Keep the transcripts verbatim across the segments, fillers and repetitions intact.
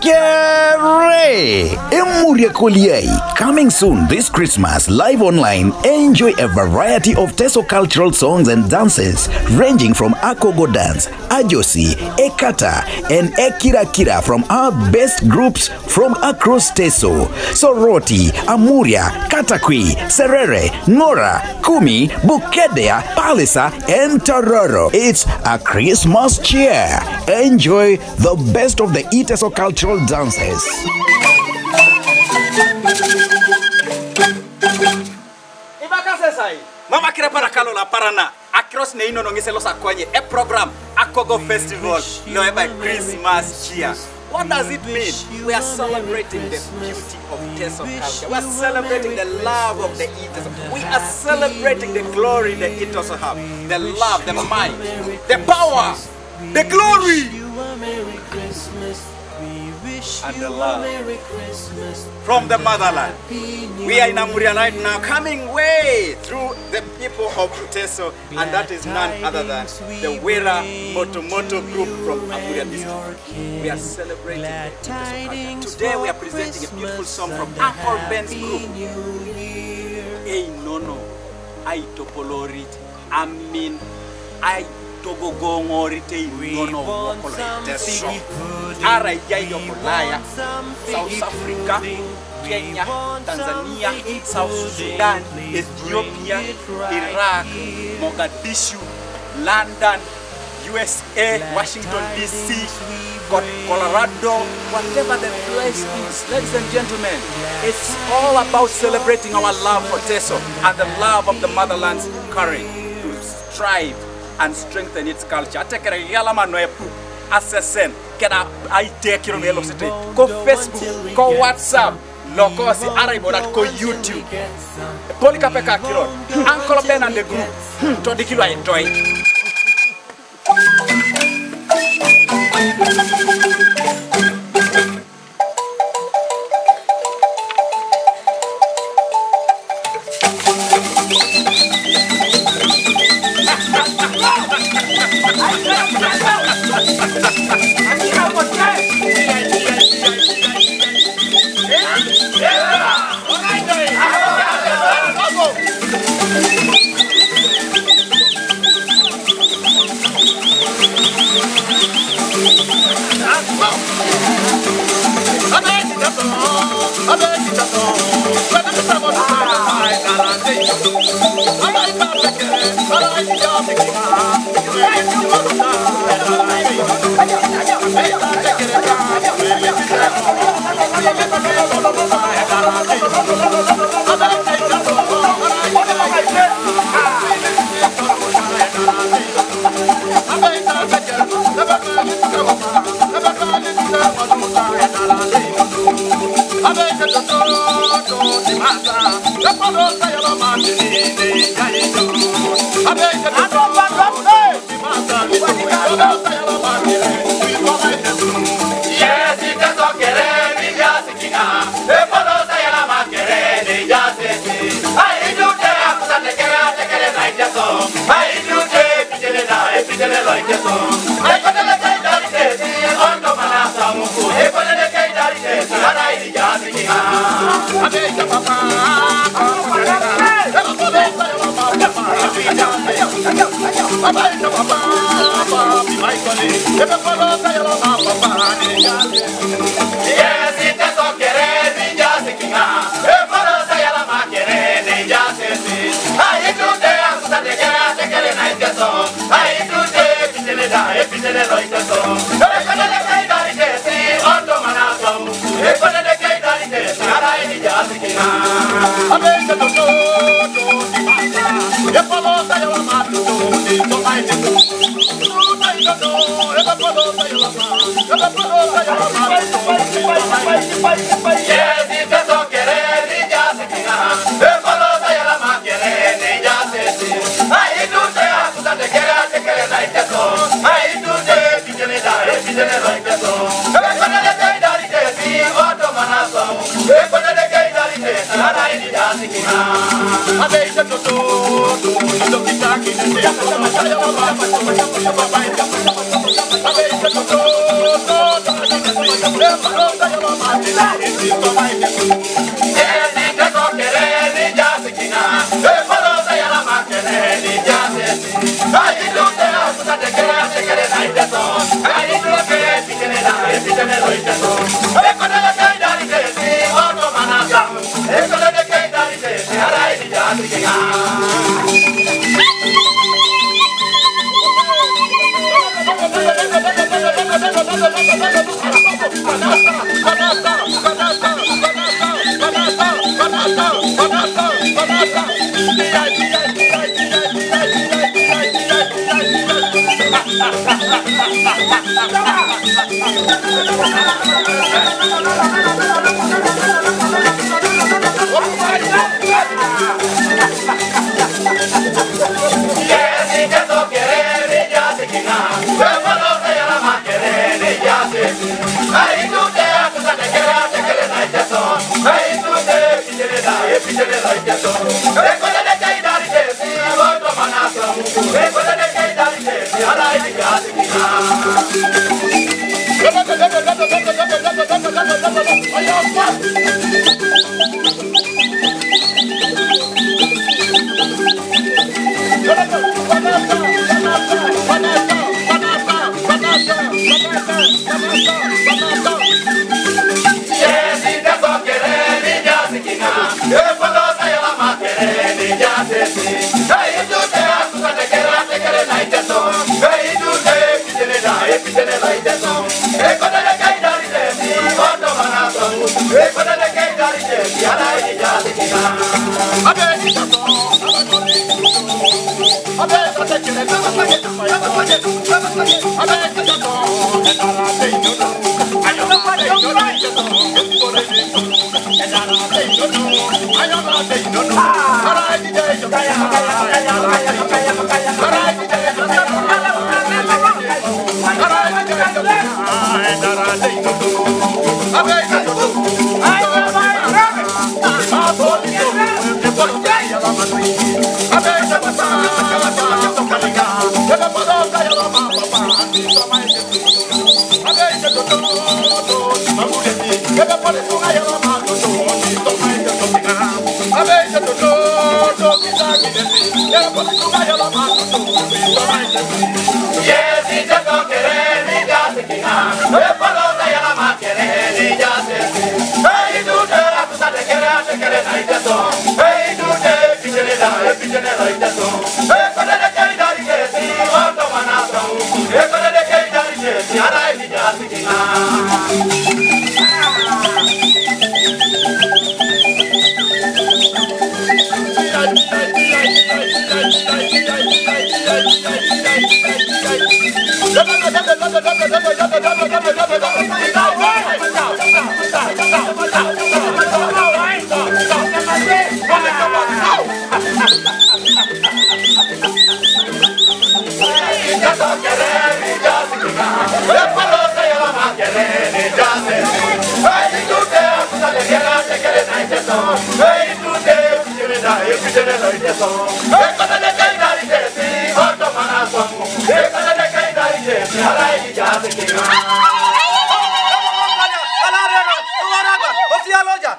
Kere! Emuria Koliai. Coming soon this Christmas, live online. Enjoy a variety of Teso cultural songs and dances, ranging from Akogo dance, Ajosi, Ekata, and Ekirakira from our best groups from across Teso. Soroti, Amuria, Katakwi, Serere, Ngora, Kumi, Bukedea, Pallisa, and Tororo. It's a Christmas cheer. Enjoy the best of the Iteso cultural dances. Ibakasesai. Mama kira para kalo la parana. Across ne ino no ngise losa konye. E program Akogo Festival. No, e by Christmas cheer. What does it mean? We are celebrating the beauty of Teso culture. We are celebrating the love of the Iteso. We are celebrating the glory the Iteso have. The love, the might, the power, the glory, and the love from the motherland. We are in Amuria right now, coming way through the people of Teso, and that is none other than the Wira Moto Moto group from Amuria District. We are celebrating the Iteso culture. Today we are presenting a beautiful song from Uncle Ben's group. Ei nono, ai topolorit, amin, ai togogongori te inono wokolo Iteso. Ara ijai yok Ulaya, South Africa, Kenya, Tanzania, South Sudan, Ethiopia, Iraq, Mogadishu, London, U S A, Washington D C, Co- Colorado, whatever the place is, ladies and gentlemen, it's all about celebrating our love for Teso and the love of the motherland's courage to strive and strengthen its culture. Atekere yala manoepu, asesen, keda aite kiro melo sete, ko Facebook, ko WhatsApp, lokosi ara ibodat ko YouTube. Polika peka kiro, Uncle Ben and the group, to dikilo aitoi.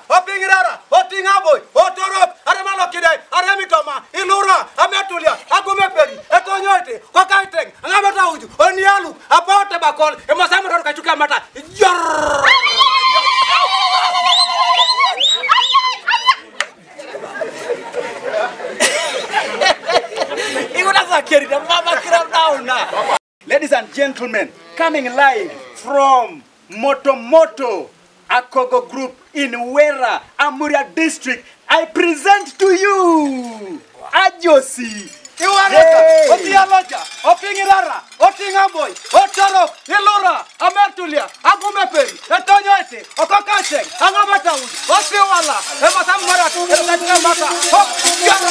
Opingirara, oting'aboi, otorok, aremalo kidai, aremitoma, ilura, ametulia, agumeperi, etonyoite, kokaiteng, ang'abetauju, onialu, apaote bakol, emasamutor kachuka mata, yor. Ikuna sakeri, mama kira dauna. Ladies and gentlemen, coming live from Moto Moto Akogo Group in Wera, Amuria District, I present to you Ajosi. Iwaraka, hey. Otialoja, opingirara, oting'aboi, otorok, ilura, amertulia, agumeperi, etonyoete, okokaseng, ang'abataun, osiwala, ematam marat, erutatika mata, hop, yar.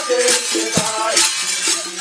Hey, hey, hey, hey, hey, hey.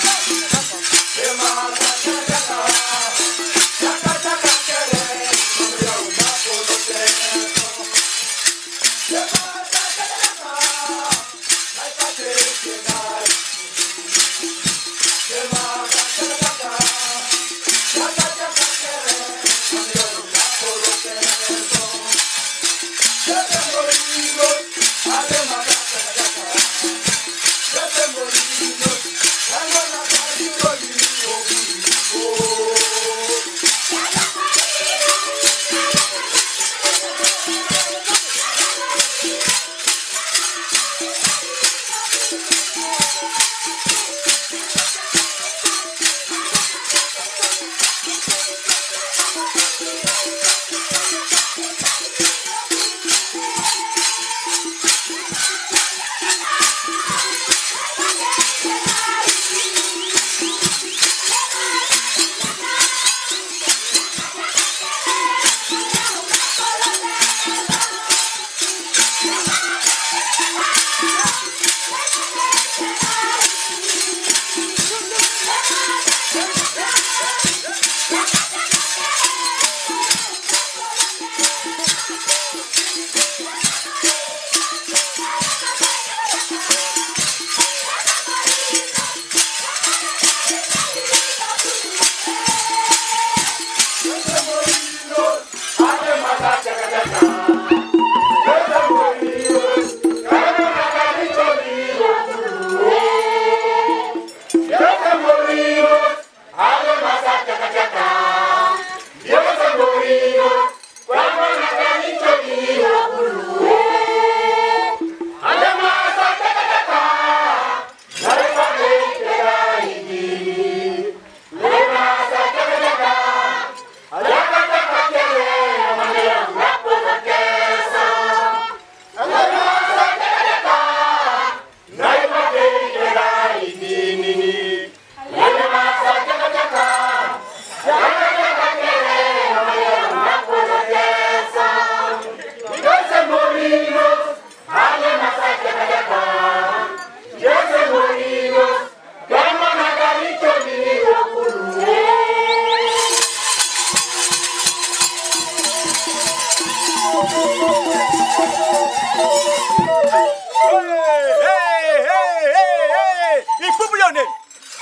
Ipupu yonen.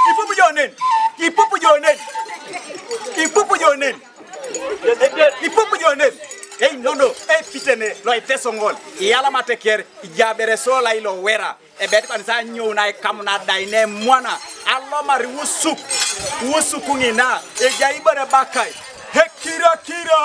Ipupu yonen. Ipupu yonen. Ipupu yonen. Ipupu yonen. Ei nono, ei pitene lo Iteso ŋol. Iyalama teker, ijabere so la ilo wera. Ebet kanisa nyou na ikamu na daine mwana. Alomar wusuk. Wusuk ŋina. Ejai ibore bakai. Ekira kira.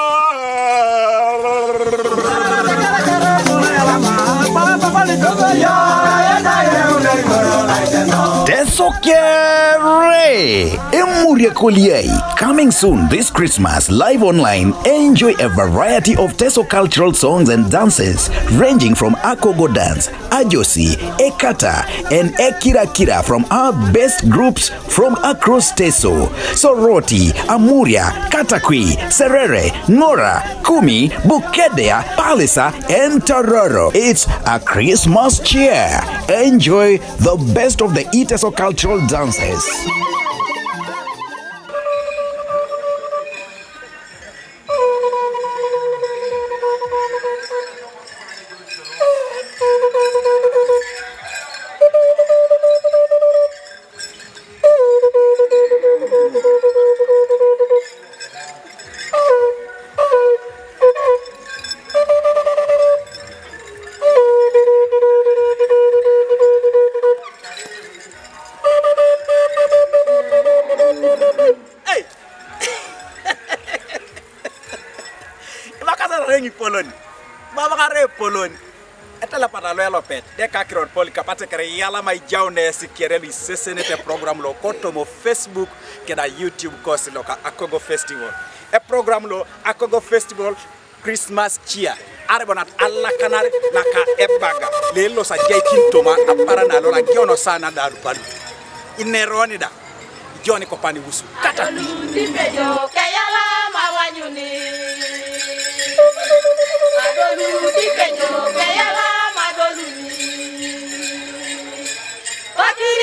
Teso kere. Emuria koliai. Coming soon this Christmas, live online. Enjoy a variety of Teso cultural songs and dances, ranging from Akogo dance, Ajosi, Ekata, and Ekirakira from our best groups from across Teso. Soroti, Amuria, Katakwi, Serere, Ngora, Kumi, Bukedea, Pallisa, and Tororo. It's a Christmas cheer. Enjoy the best of the Iteso cultural dances. Ei! Ibakasarare ŋipolon. Ibabakare epolon. Etelepata lo elopet. De kakirot Polycarp atekere iyalama ijaun esikere lu isesenete program lo kotomo Facebook keda YouTube kosi loka Akogo Festival. Eprogram lo Akogo Festival Christmas cheer. Arebonat alakanar naka ebaga. Lelos ajaikin toma apara nalo lagiono sana daru palu. Ineroni da. Joni kopani wusu. Kata. Adolu dipejo keyala mawanyuni. Adolu dipejo keyala madoluni. Wakiri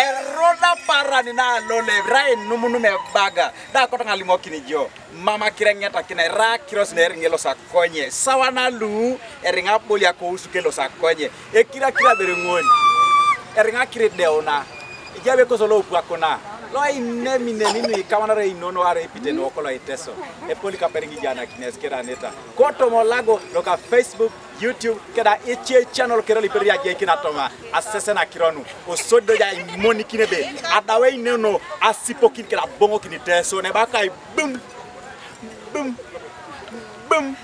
Eroda parani na lole rai numunum ebaga da kota ngalimokin jo. Mama kira ngeta kina era kiros na eringa elos akonye. Sawa na lu eringa bolia ko usu ke elos akonye. Ekira kira berengon. Eringa kiri deona. Ijabe koso lo upwa kona. Lo inemi neni nu ikawana re inono are ipite no kolo iteso. Epoli kaperingi jana kines kira neta. Koto mo lago lo ka Facebook, YouTube, keda ichie channel kira liperi aje kina toma. Asese na kironu. Osodo ja imoni kinebe. Adawe inono asipokin kira bongo kiniteso. Ne baka bum. Bum. Bum.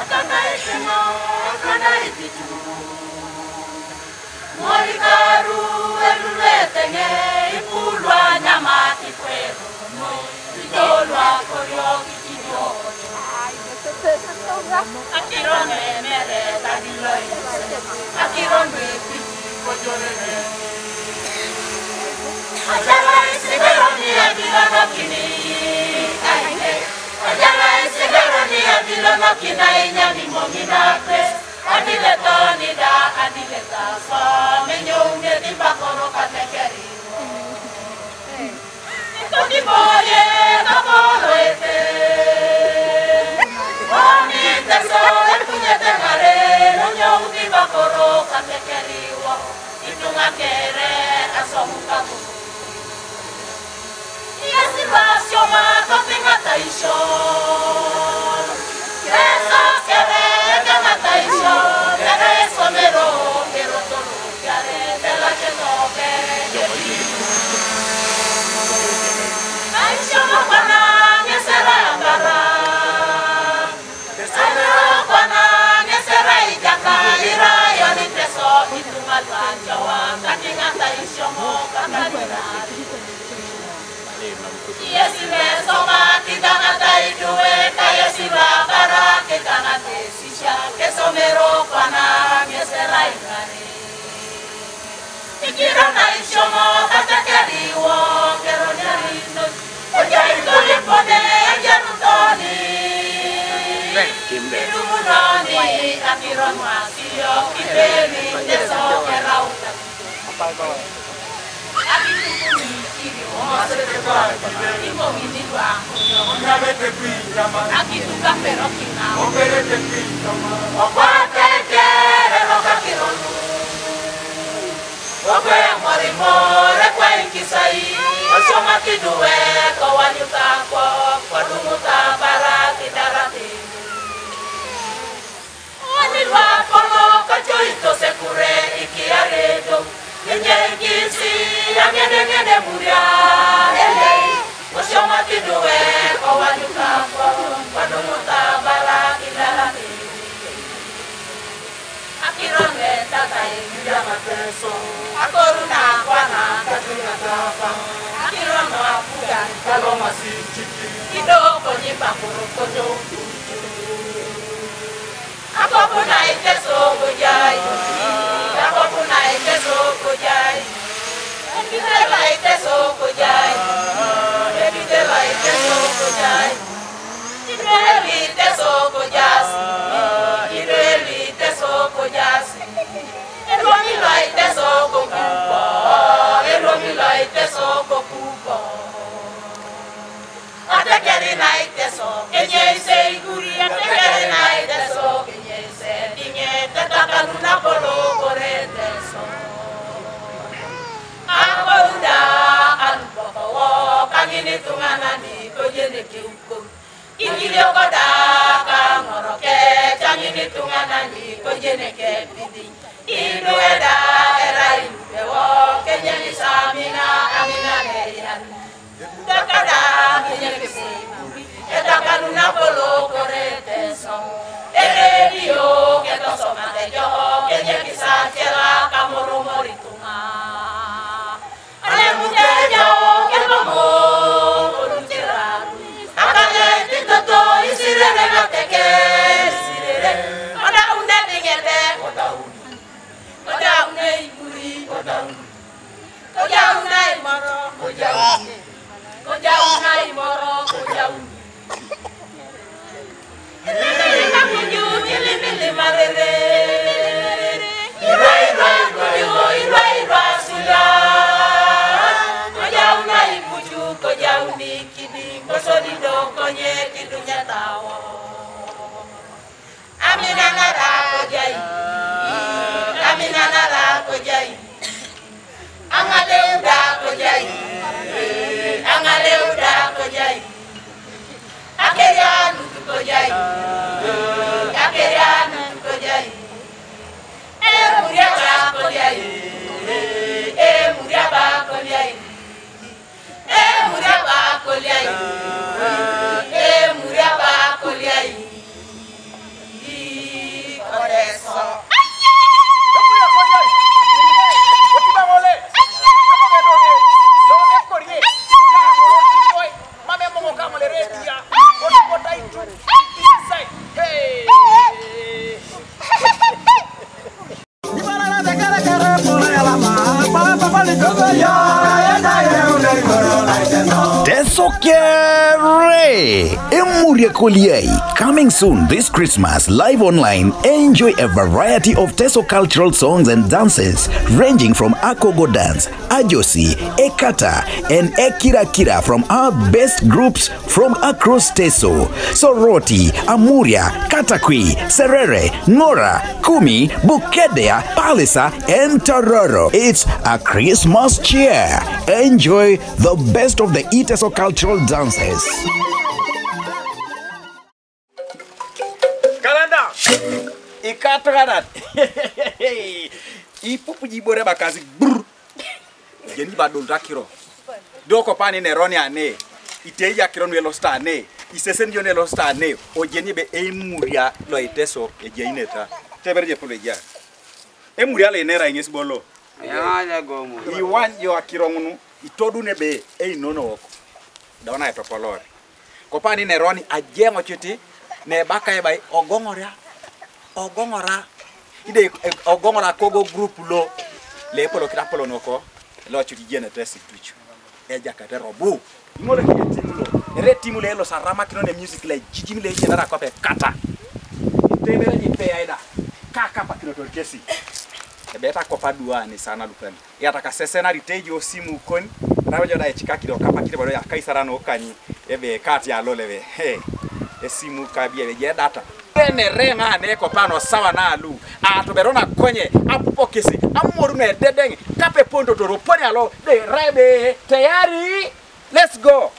Kana itimo, kana ititu. Mori karu elulete nge ipulwa nyama tikwero no itolwa koryo kitinyo. Akiro ne mere tadilo. Akiro ne piti kojorere. Ajala isigero ni adila no kini. Aine. Ajala isigero ni adila no kina inyani momina kwe. Adile to ni da, adile ta so. Menyo unge di bakoro katekeri. Ikoti boye kabolo ete. Oni teso epunyete ngare, nonyo uti bakoro katekeriwo. Itunga kere asomu kabu. Yesi basio ma kotinga taisho. Yeso kere kama taisho. Kere somero, kero toro, kere tela ketobe. Aisho mapana, ngesera ambara. Aisho mapana, ngesera ijaka, ira yoni teso, ituma twanjawa, katinga taisho mo, katanira. Yesi le soma, kitana taidue, ka yesi la bara, kitana tesisha, kesomero kwana, ngesera ingare. Ikira na ishomo katakeri wo kero nyarindo. Oja ikoli pone ajarutoni. Idumunoni akiro masio kibeni teso kerauta. Akitubuni kiri omasete kwa kiri. Imo mini kwa. Akituka pero kina. Okwateke rero kakiro. Okwe morimo rekwa inkisai, osoma kidue kowanyuta kwo, kwadumuta bara kidarati. Onirwa polo kacho ito sekure ikiaredo, ninye inkisi ang'edeng'ede muria elei, osoma kidue kowanyuta kwo, kwadumuta bara kidarati. Akiro ne tata e yuda mateso. Akoru na kwana katunga tapa. Akiro no apuga kalo masichiki. Kido konyi pakuru kojo. Akobu na iteso kojai. Akobu na iteso kojai. Ebite la iteso kojai. Ebite la iteso kojai. Inueli teso kojasi, inueli teso kojasi. Eruomi loi teso kokupo, eruomi loi teso kokupo. Atekeri nai teso, kenyeise iguri, atekeri nai teso, kenyeise dinge, tetakanu napolo kore teso. Akoruda alupokowo, kang'ini tung'anani kojenekeu. Ingilio koda ka ng'oroke, chang'ini tung'anani kojene ke pidi. Idueda era ilupewo, kenyeni samina amina leyan. Dakada kenyeni seiburi, edakanuna polo korete so. Eredio ketosomate jo, kenyeni sachela kamoromori tung'a. Alemuteja o kebamo, oluchiraru. Akale titoto isirere gateke, isirere. Odaune dingete, odaune. Odaune iburi, odaune. Odaune imoro, odaune. Odaune imoro, odaune. Kuju kilimili marere. Irwa, irwa, kuju, irwa, irwa, sula. Kojauna ikuju, kojauni kidi, kosodi do konye kidunya tawo. Teso Kere! Emuria Koliai. Coming soon this Christmas, live online. Enjoy a variety of Teso cultural songs and dances, ranging from Akogo dance, Ajosi, Ekata, and Ekirakira from our best groups from across Teso. Soroti, Amuria, Katakwi, Serere, Ngora, Kumi, Bukedea, Pallisa, and Tororo. It's a Christmas cheer. Enjoy the best of the Iteso cultural dances. Kalanda. Ikatogadat. Ipupu jibore bakazi. Brr. Jeni badul takiro. Doko pani ne roni ane. Iteja kiro nwe losta ane. Isesen jo ne losta ane. O jeni be emuria lo Iteso e jeni ta. Teber je pule ja. Emuria le nera ing'es bolo. Ayanya gomo. Iwan jo akiro ng'unu. Itodu ne be einono ok. Dona etopolore. Kopani ne roni ajeng'o chiti ne baka e bai ogong'ora. Ogong'ora. Ide, eh, ogong'ora kogo group lo. Le polo kita polo noko. Lo chiti jene tesi tuchu. Eja kate robu. Ing'ole kije timu lo. Ere timu le lo sarama kino ne music le jijim le jene ra kope kata. Itebere ji pe aida. Kaka pa kino torkesi. Ebeta kopa dua ni sana lupendo. Yata ka sesena riteji o simu kon. Rawe joda echika kido kapa kido bado ya kaisara no kanyi. Ebe kati alo lebe. He. E simu kabi ebe je data. Ene renga ne kopano sawa na alu. Ato berona konye. Apupo kesi. Amoru ne dedeng. Kape pondo toro poni alo. De rebe. Tayari. Let's go.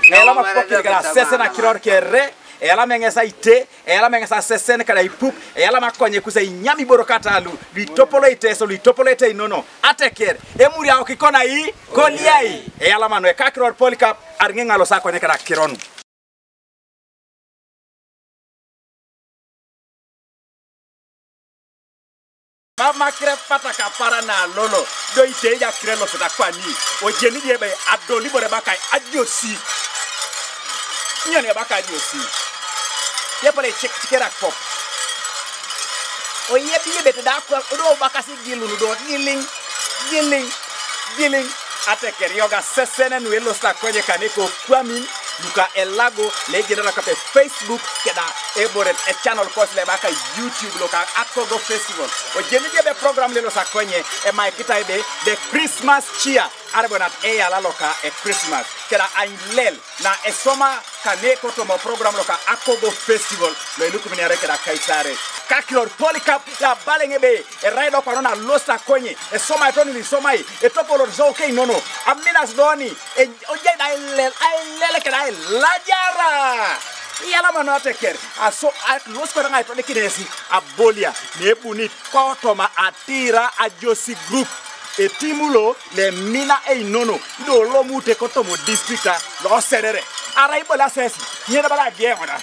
Eyalama pokiri kira sesen akiror kere, eyalama eng'esa ite, eyalama eng'esa sesen kada ipup, eyalama konye kusa inyami boro kata lu, lu itopolo iteso, lu itopolo ite inono, ateker, emuri aokikona i, koliai, eyalama no ekakiror Polycarp, arng'eng'alo sa konye kada kiron. Mama kire pata kapara na lolo. Do ite ja kire lo sita kwani. Ojeni je be adoli bore baka ajosi. Nyoni baka ajosi. Ye pale chek chikera kop. Oye biye bete da kwa do baka si gilu do giling. Giling. Giling. Ateker yoga sesene nu elo sa konye kane ko kwamin. Luka elago le jena la kape Facebook keda eboret e channel kos le baka YouTube lo ka Akogo Festival. Ojeni je be program le lo sa konye e mai kita ebe the Christmas cheer. Arbo nat eyala lo ka e Christmas. Keda ailel na esoma kane kotomo program lo ka Akogo Festival lo ilukumini are keda Kaisare. Kakiror Polycarp ya bale ng'ebe erai do kwano na lo sa konye. Esoma etoni ni somai. Etopolor zo ke inono. Aminas doni. E, oje da ailel, ailel keda ailajara. Eyalama no ateker. Aso, a, los kora ngai to de kinesi. Abolia. Nebunit. Kotoma atira ajosi group. Etimu lo le mina e inono. Do lo mute kotomo districta. Lo serere. Ara ibola sesi. Nyene bala die ngona.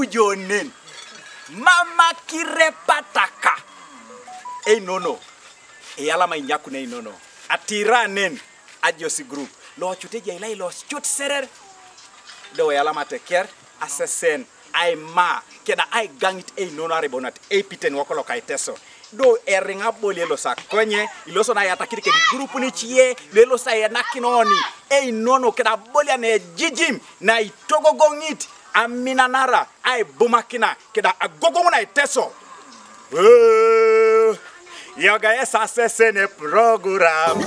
Jonen, mama kirepataka. Einono, eyalama inyakune einono. Atiranen, ajosi group. Lo ochut ejai lai lo ochut serer. Do eyalama teker, asesen, aima, keda aigaŋit einono arebonat, eipiten wokolo kaiteso. Do eriŋa abolie losa konye, iloso na yatakit kedi group nicie, lo elosa enakinoni, einono keda abolia na ejijim, na itogogoŋit, aminanara, aibumakina, keda agogoŋ na iteso. Woo! Yoga esasesene program.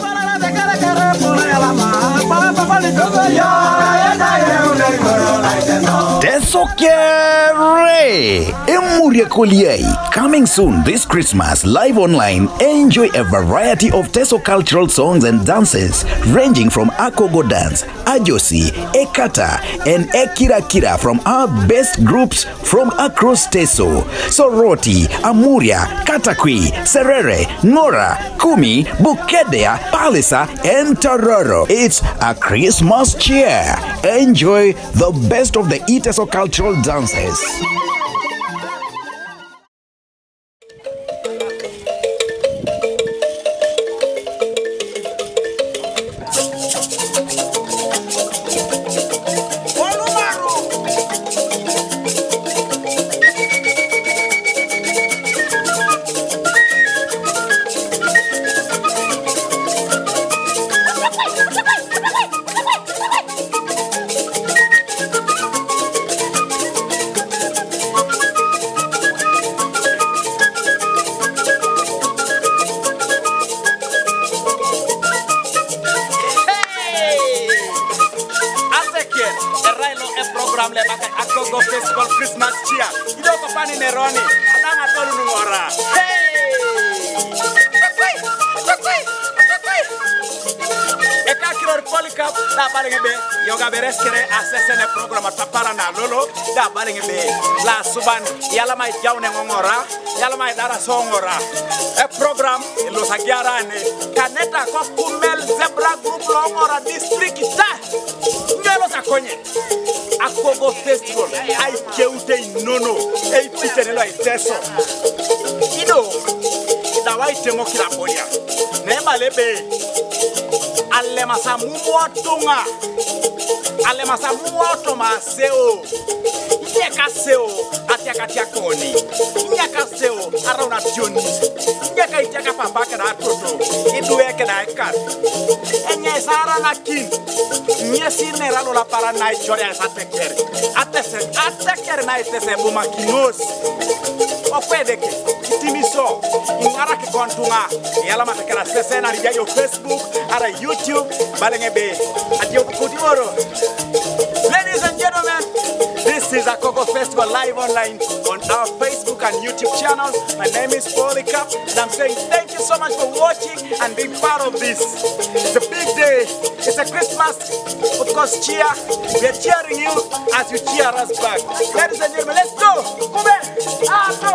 Teso kere! Emuria Koliai. Coming soon this Christmas, live online. Enjoy a variety of Teso cultural songs and dances, ranging from Akogo dance, Ajosi, Ekata, and Ekirakira from our best groups from across Teso. Soroti, Amuria, Katakwi, Serere, Ngora, Kumi, Bukedea, Pallisa, and Tororo. It's a Christmas cheer. Enjoy the best of the Iteso cultural dances. Hey! Ateker, erai lo e program le baka Akogo Festival Christmas Cheer. Ido kopani neroni, adang atolu nungora. Hey! Ekakiror Polycarp, da baleŋ ebe, yoga beres kere asesene program atapara na lolo, da baleŋ ebe, la suban, yalama ijaune ŋoŋora, yalama idara soŋora. E program, ilosagiarane, kaneta ko Kumel Zebra Group lo ŋora district ta. Nyo ilosa konye. Akogo Festival, aikeute inono, eipitene lo aiteso. Ido, idawai temo kirabolia. Nebala ebe, alemasa mumuotuŋa. Alemasa muoto maseo. Inyeka seo, atiakatiakoni. Inyeka seo, araun ationi. Inyeka itiaka papa keda atoto. Idue keda ekar. Enye isaranakin. Ŋesi nera lolapara naicoria esateker. Atese, ateker naitese ebumakinos. Okwedeke, itimiso, iŋarak kontuŋa, iyalamata kera sesen arijajo Facebook, ara YouTube, baleŋ ebe, adiopukut iboro. Ladies and gentlemen, this is Akogo Festival live online on our Facebook and YouTube channels. My name is Polycarp, and I'm saying thank you so much for watching and being part of this. It's a big day. It's a Christmas. Of course, cheer. We are cheering you as you cheer us back. Ladies and gentlemen, let's go. Come on. Ah, go.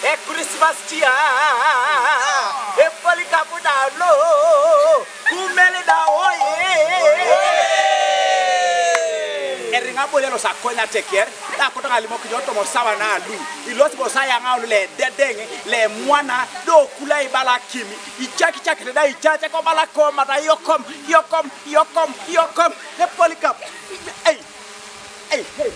E Christmas tia, e Polycarp da lo, kumele da oye. Eringa bolelo sa konya teker, da kota ngalimo kijo tomo sawa na lu. Ilos bo sa yanga le dedeng, le mwana, do kula ibala kimi. Ichaki chaki da ichacha ko bala ko mata yokom, yokom, yokom, yokom. E Polycarp. Ei, ei, ei.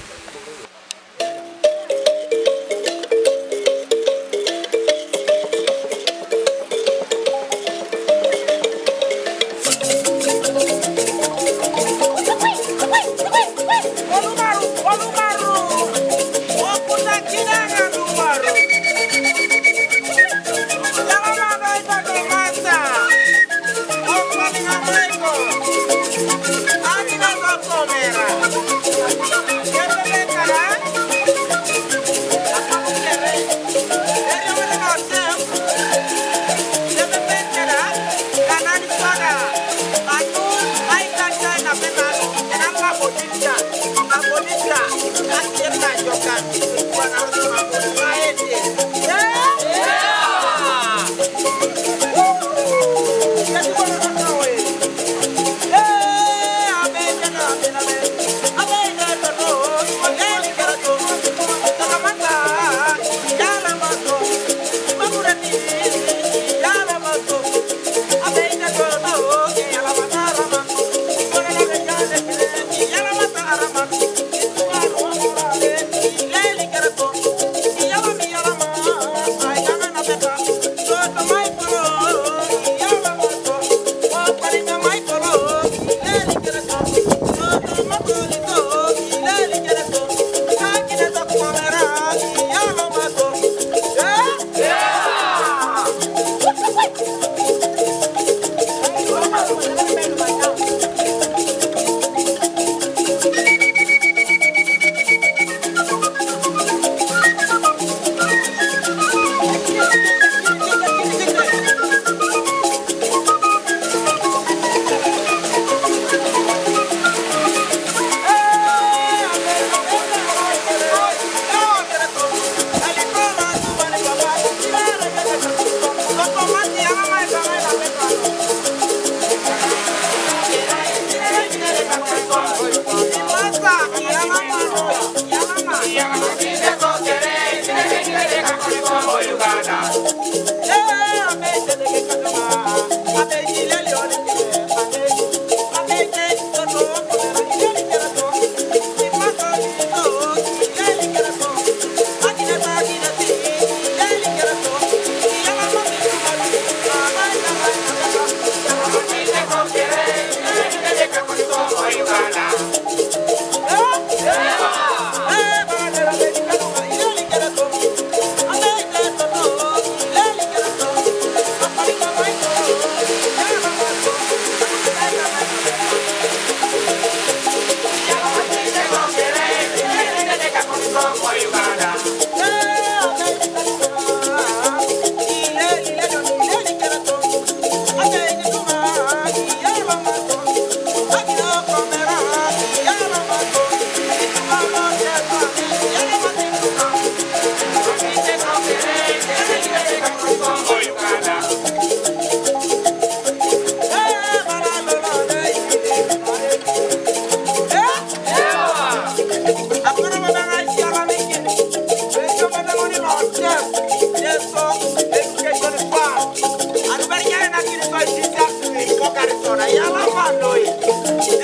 Yala mandoi.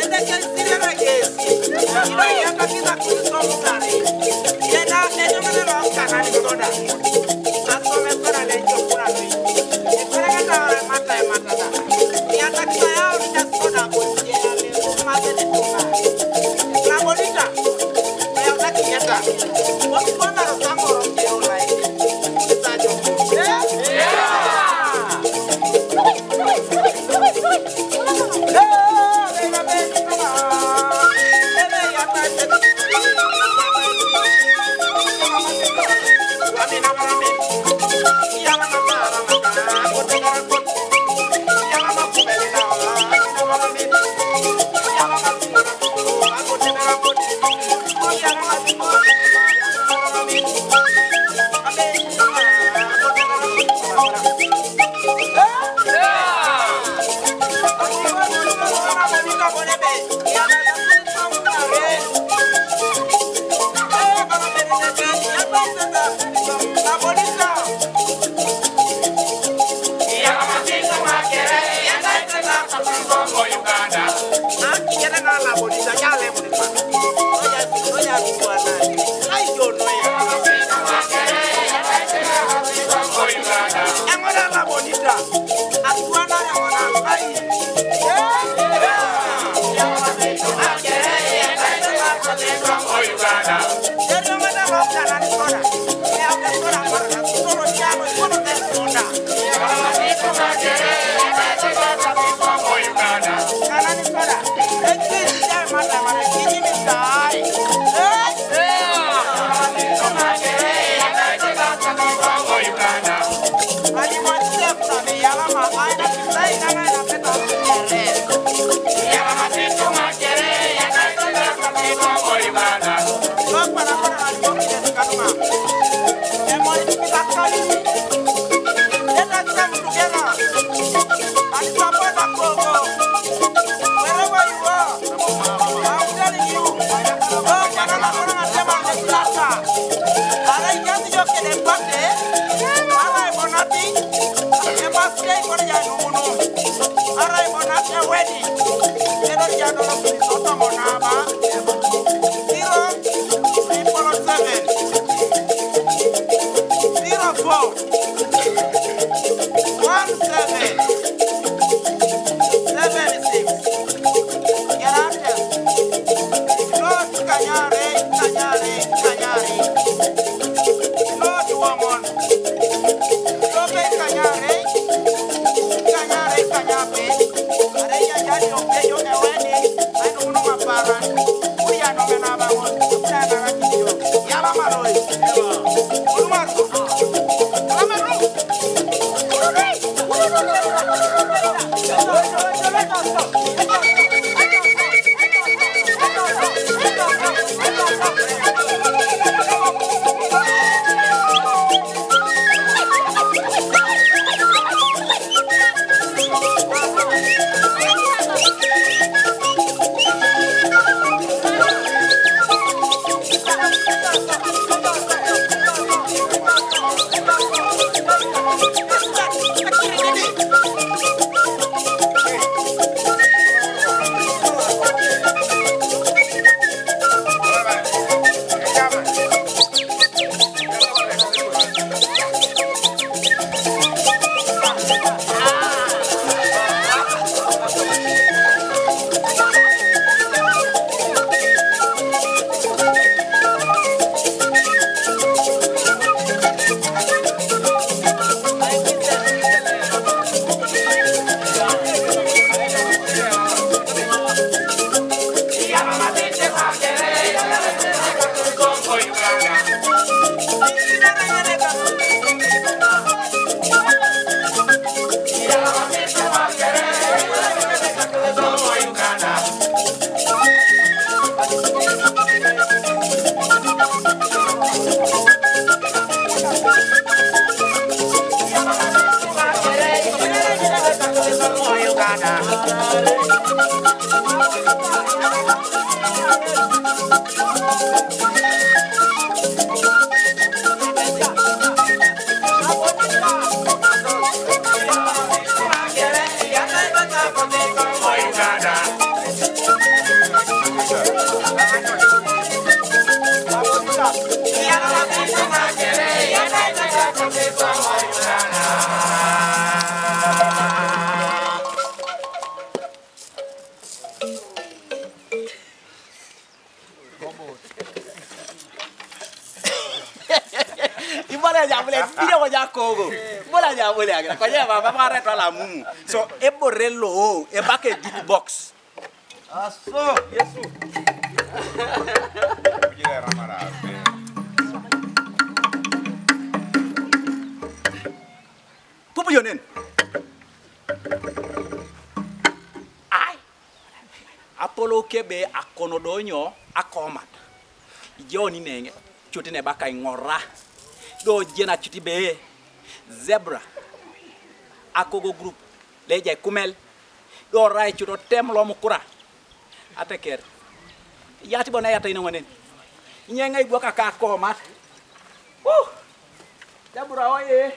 Ende ke sire na ke si. Ina ya ka kisa ku so mutare. Ina ende mene lo kana ni soda. Aso me soda le yo kuna lo. E kore ka ta mata e mata da. Ya ta kisa ya o ni ta soda ko. Ya le ko ma se de ko ma. La bonita. Ya ta kieta. Wa kwa na ro sango ro ke o lai. Sa yo. Yeah. Zero triple seven, zero four, one seven, seven six. Gracias. Lord Kanyare, Kanyare, Kanyare. Lord Wamon. Lope Kanyare, Kanyare, Kanyape. Are ya ya yo pe yo eweni. Ai no no mapara. Uya no me na ba won. Uya na na ki yo. Ya la ma lo. Ulu ma lo. La ma lo. Imbole ya bule, bile ko ja kogo. Imbole ya bule ya. Ko ya ba ba re to la mumu. So e bore lo, e ba ke jukebox. Aso, Yesu. Ujira ramara. Pupu yonen. Ai. Apolo kebe akono donyo akomat. Joni nenge. Chuti ne baka ingora. Do jena chuti be. Zebra. Akogo group. Leja kumel. Do rai chuto tem lo mukura. Ateker. Yati bona yata ina wanen. Nyenga igwa kaka komat. Uh. Zebra oye.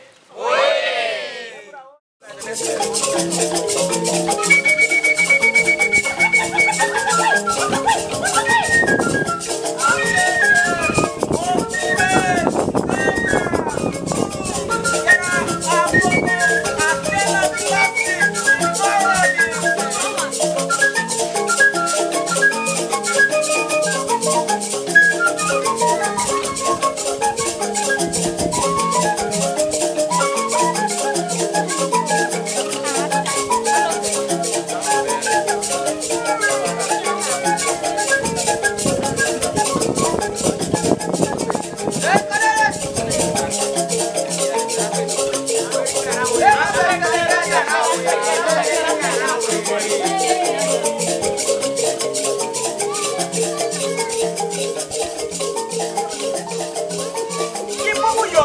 Kipupu yo.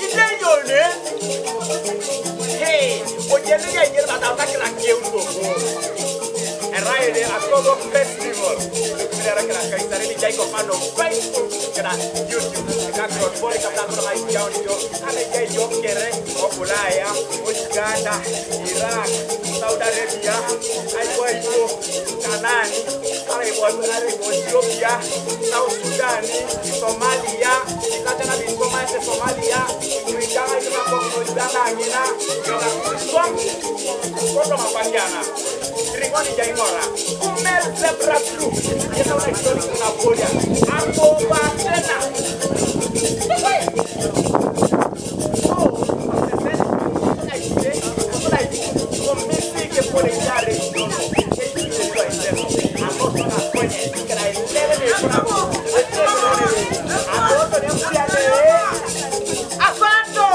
Ide yo ne. Hey, o jele ya jele ba ta ta kira ke u ko. Era ede Akogo Festival. Kira kira kai sare ni jai ko fano Facebook kira YouTube. Ka ko bole ka ta ko mai jao ni yo. Ane jai yo kere o Bulaya, o Uganda, Iraq, Saudi Arabia, ai ko ai ko Kanani, ai ko ai ko Ethiopia, South Sudan, Somalia, Italiana di Somalia, Somalia, Uganda, ai ko Uganda, Uganda, Uganda, Uganda, Ringoni jaingora. Kumel zebra group. Yena una historia kuna boya. Ako ba tena. Asanto!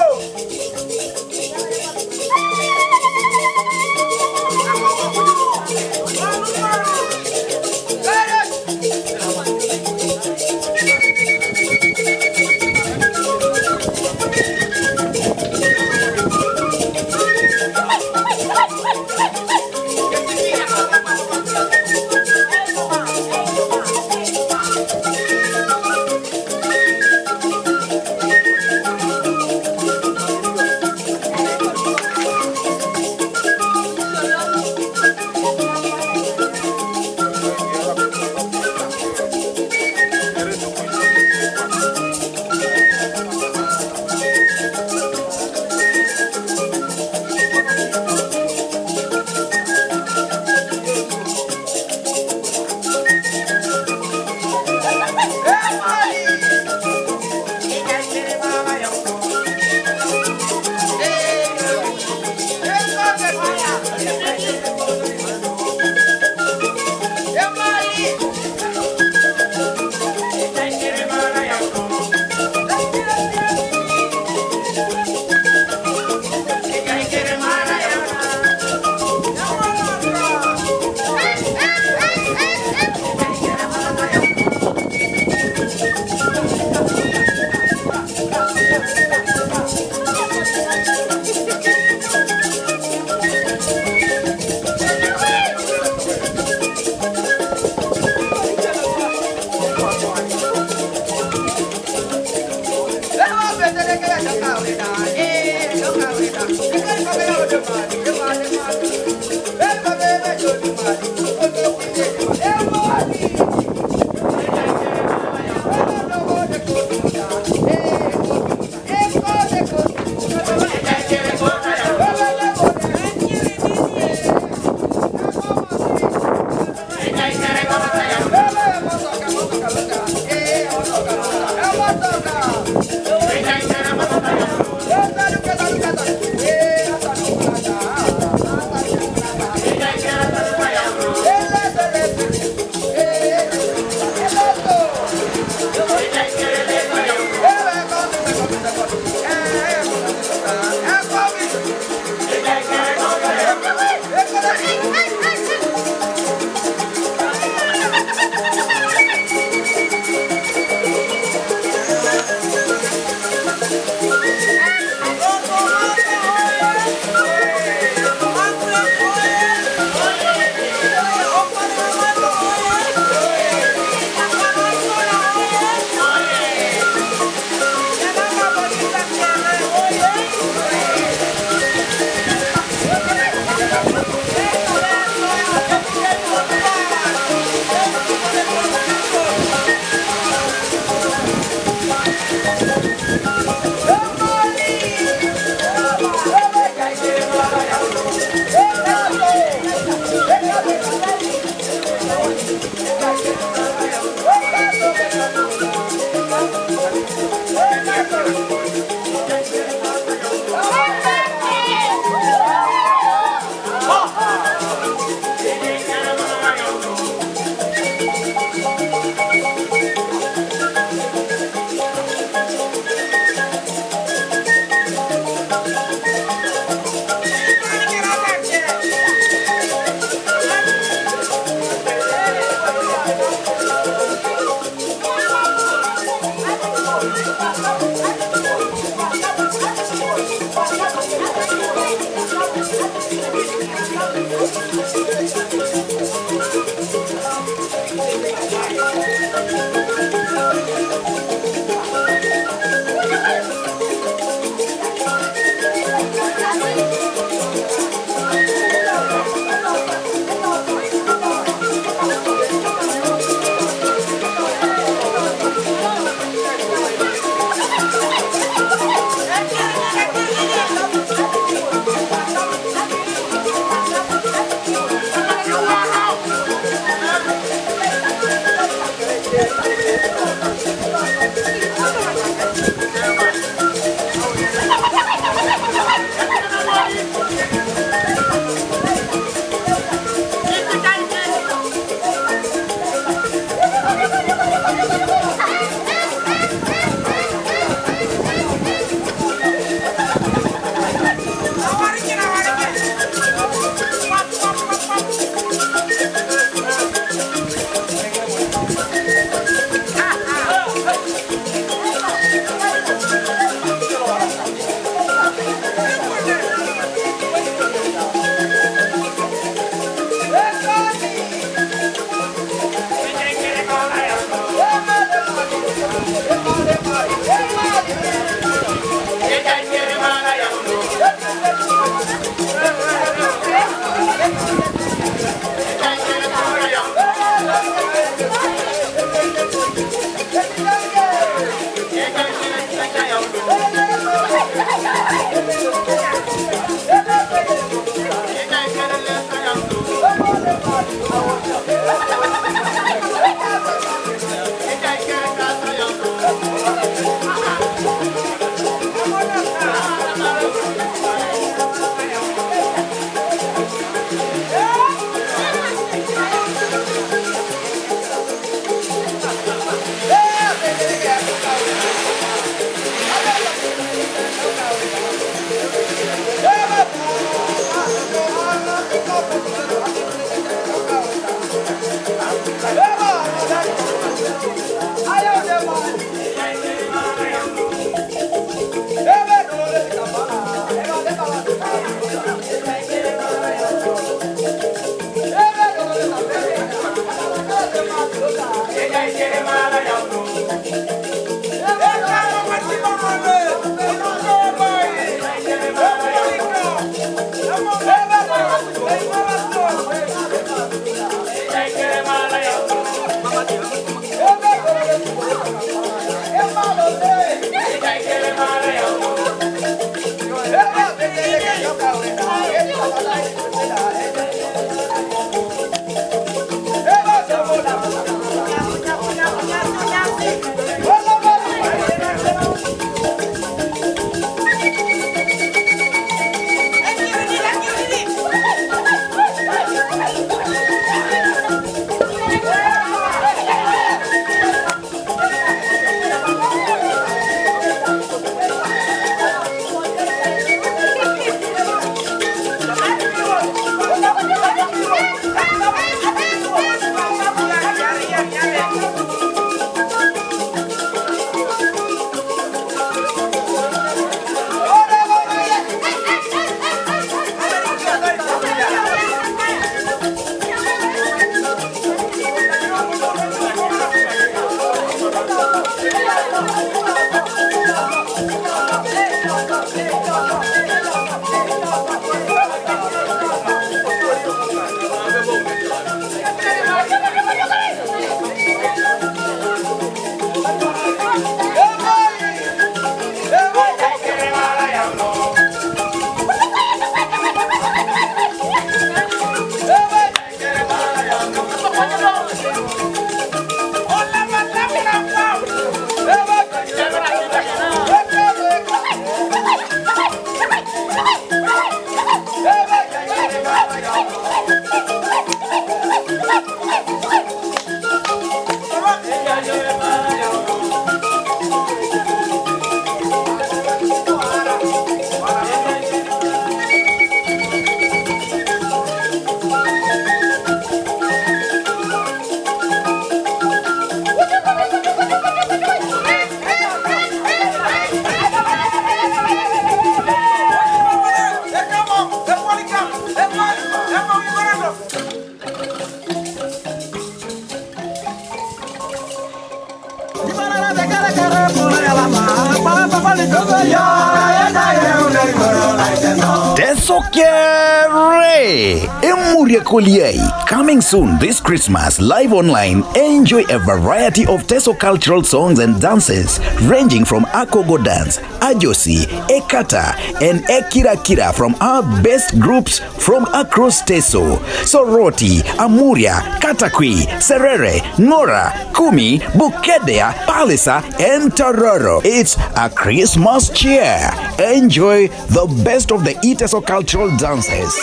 Teso Kere! Emuria Koliai. Coming soon this Christmas, live online. Enjoy a variety of Teso cultural songs and dances, ranging from Akogo dance, Ajosi, Ekata, and Ekirakira from our best groups from across Teso. Soroti, Amuria, Katakwi, Serere, Ngora, Kumi, Bukedea, Pallisa, and Tororo. It's a Christmas cheer. Enjoy the best of the Iteso cultural dances.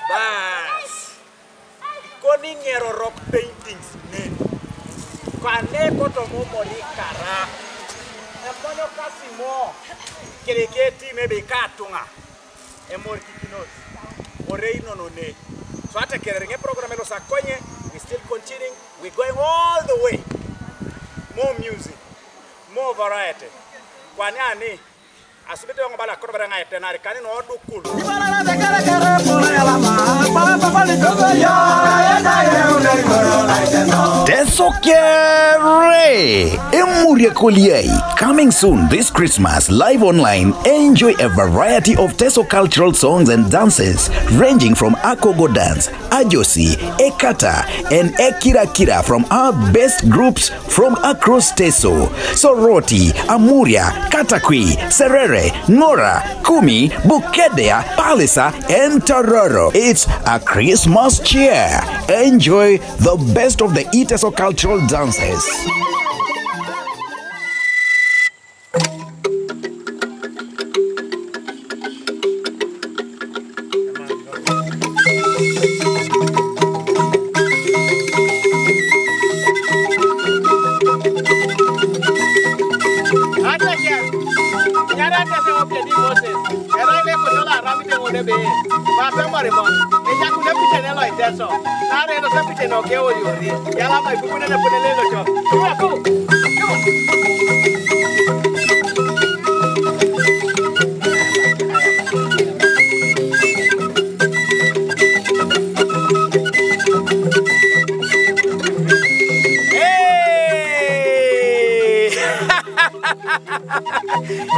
Bas. Koni ng'erorok paintings nen. Kane kotomo mori kara. Emonyo kasimo. Kere keti maybe katunga. Emor kikinot. Ore inono ne. So ata kere nge program elo sakonye. We still continuing. We going all the way. More music. More variety. Kwani ani. Asubite yong bala koro bere ngai tenari kani no dukul. Teso Kere! Emuria Koliai. Coming soon this Christmas, live online. Enjoy a variety of Teso cultural songs and dances, ranging from Akogo dance, Ajosi, Ekata, and Ekirakira from our best groups from across Teso, Soroti, Amuria, Katakwi, Serere, Ngora, Kumi, Bukedea, Pallisa, and Tororo. It's a Christmas cheer. Enjoy the best of the Iteso cultural dances. Ata ker, nyara ata se opiedi Moses, era ile kotola arami de ngode be, ba pe mare mo, e ja kule pite ne lo Iteso, na re lo se pite no ke o yori, yala mai bubu ne ne pune le lo cho. Iwa ku, iwa. Hey!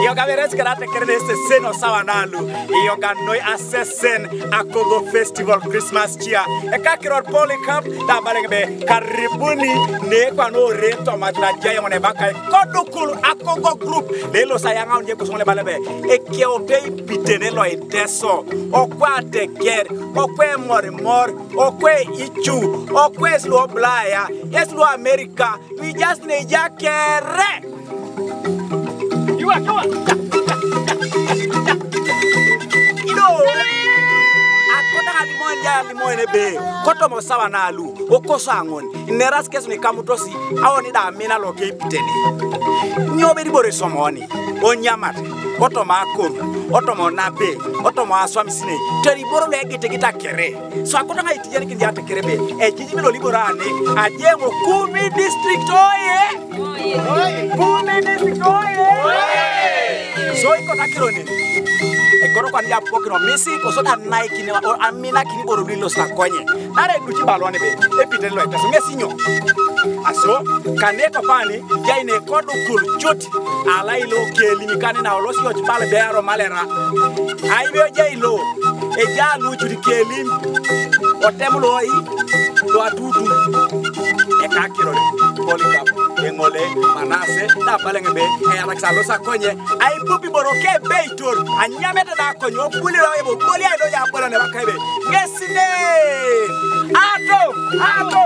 Iyo gaberes karate kerede seseno sawa nalu. Iyo ganoi asesen Akogo Festival Christmas cheer. Eka kiror Polycarp da baleng be karibuni ne kwa no rento majna jaya mone bakai kodukul Akogo group. Lelo sayanga onye kusongole balebe. Eke otei pitene lo Iteso. Okwa teker. Okwe morimor. Okwe ichu. Okwe eslo blaya. Eslo America. We just ne jakere. Iwa, iwa. Ido. Akota ka limon ja limon ebe. Kotomo sawa nalu. Okoso ang'oni. Neras kes ni kamutosi. Aoni da amina lo ke ipiteni. Nyo bedi bore somoni. Onyamat. Otomo akoru. Otomo nabe. Otomo aswam sine. Teri boro le gite gita kere. So akota ngai tijani kindi ate kerebe. E jiji milo libora ane. Ajengo Kumi district oye. Kumi district oye. So iko takiro ni. E koro kwa ni apokino misi ko so da nai kini o amina kini boro lilo sa konye. Nare duchi balone be. E pitelo e teso ngesinyo. Aso, kane kopani, jai ne kodukul cut, ala ilo kelimi kane na olosi oc bal bero malera. Aibe jai lo, eja lucut kelim, otem loi, lo atutu. Eka kirore, Polycarp, eŋole, Manase, na baleŋ be, eyarak sa losa konye, aipupi boro ke beitor, anyamete da konye, obuli lo ebo, boli aido ya bolo ne bakaibe. Ngesine! Ato! Ato!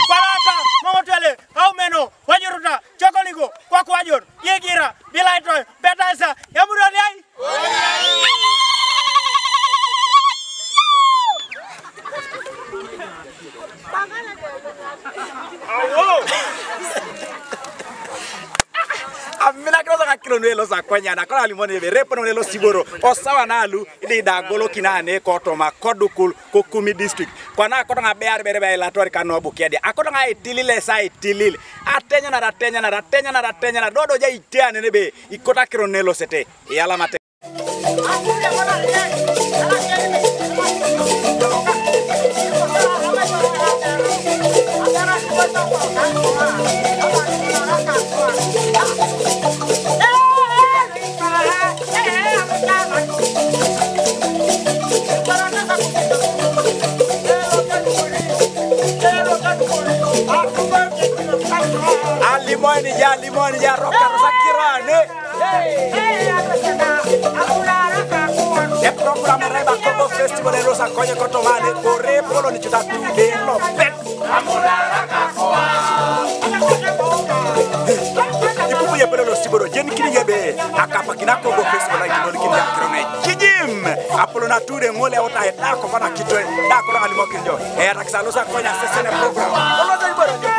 Kwalata, Mong'otele, Aumeno, Wajuruta, Chokoligo, Kwakwajor, Yegira, Bilaito, Betasa, Yamuroriai. Amina kino saka kilo nwe lo sa kwanya na kola limoni be repo nwe lo siboro. Osawa na lu, idi da golo kina ne kotoma kodukul ko Kumi district. Kwana akoto nga be ar bere be la tori kano Bukedea. Akoto nga itilile sa itilile. Atenya na atenya na atenya na atenya na dodo ja itea ne be ikota kiro ne lo sete. Yala mate. Alimoni ja, alimoni ja, roka sakirane. E program reba Kogo Festival e lo sa konye kotomane, kore polo ni chuta tu de lo pet. Ipupu ye pele lo siboro, jen kini ye be, akapa kina Kogo Festival, la kino kini ya kirone. Kijim, apolo na tude ngole ota e da ko bana kitoe, da ko na limo kinjo. E atakisa lo sa konya sesene program. Olo sa iboro jo.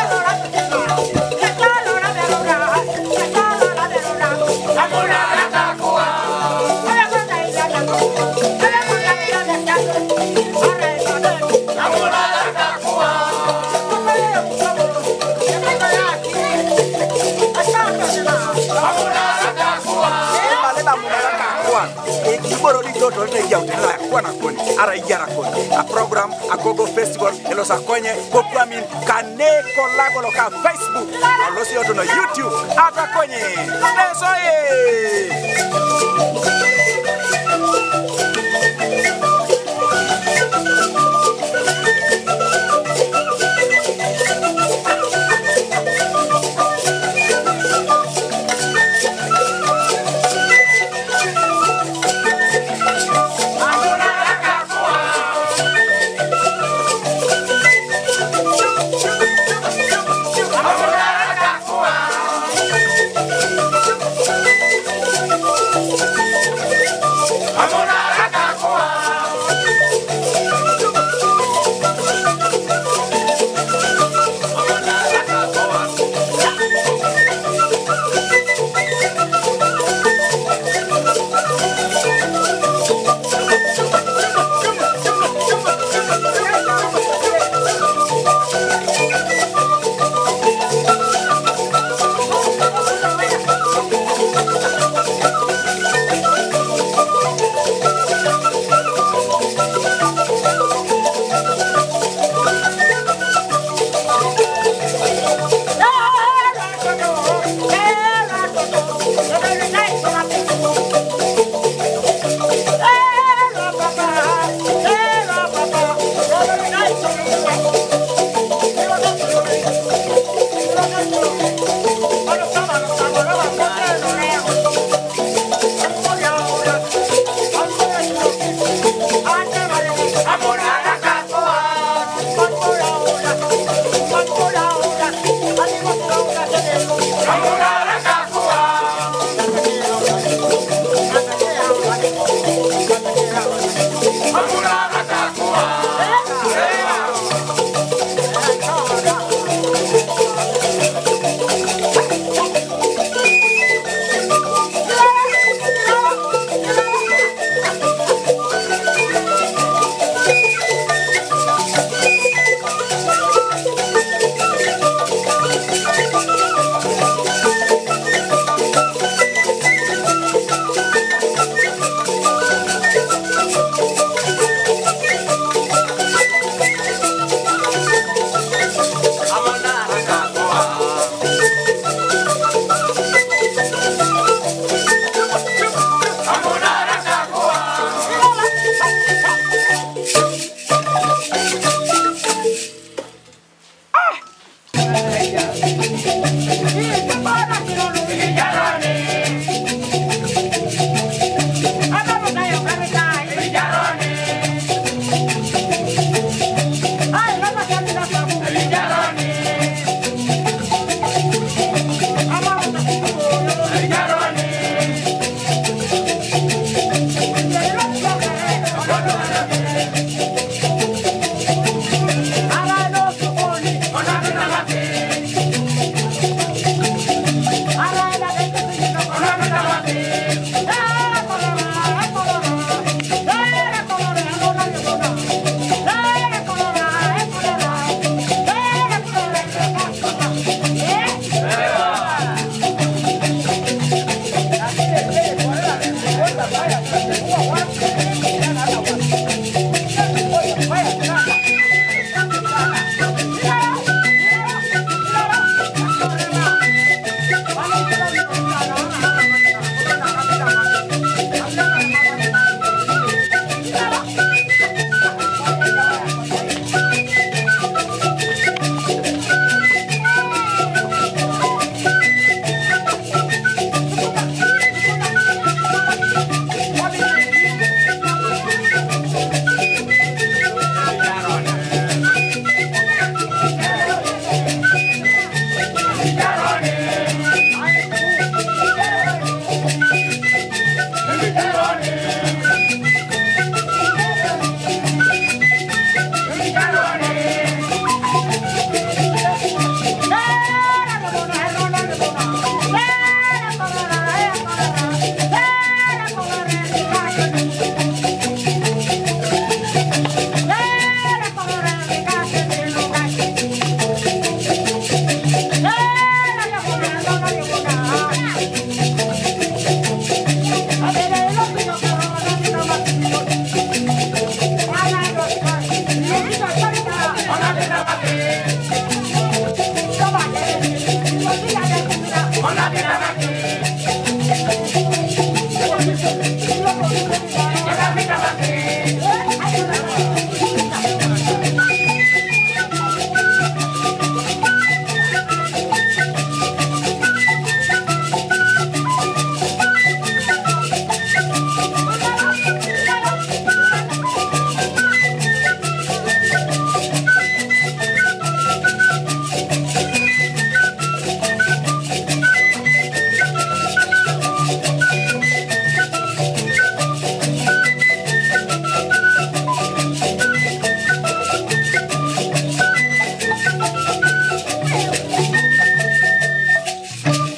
Ibale ba muna la kakwa. E kiboro di toto te yau te la kwa na koni. Ara yara koni. A program, a Kogo Festival, e lo sa konye, ko kwamin, kane ko lago lo ka Facebook. A lo si oto no YouTube. Ata konye. Eso e.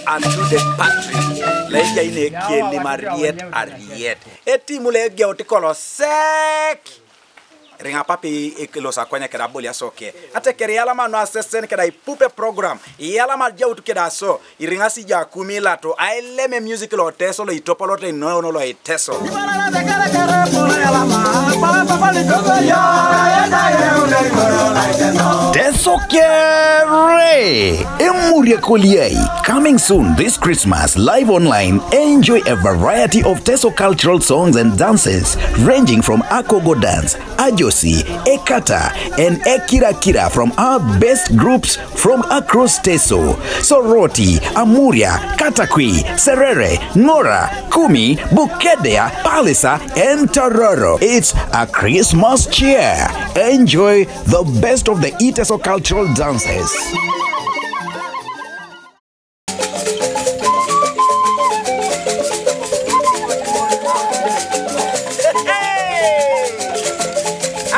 Unto the Patrick, le ejai ne ekielima ariet ariet. Etimu le egeut kolo sek. Riŋa papi ilosi akonye keda aboliaso ke. Ateker iyalama nu asesen keda ipupe program. Iyalama ajaut keda aso. Iriŋasi ijo akumi ilato aileme music lo Teso lo itopolote inono lo Iteso. Teso kere! Emurie koliai. Coming soon this Christmas, live online. Enjoy a variety of Teso cultural songs and dances, ranging from Akogo dance, Ajosi, Ekata, and Ekirakira from our best groups from across Teso, Soroti, Amuria, Katakwi, Serere, Ngora, Kumi, Bukedea, Pallisa, and Tororo. It's a Christmas cheer. Enjoy the best of the Iteso cultural dances.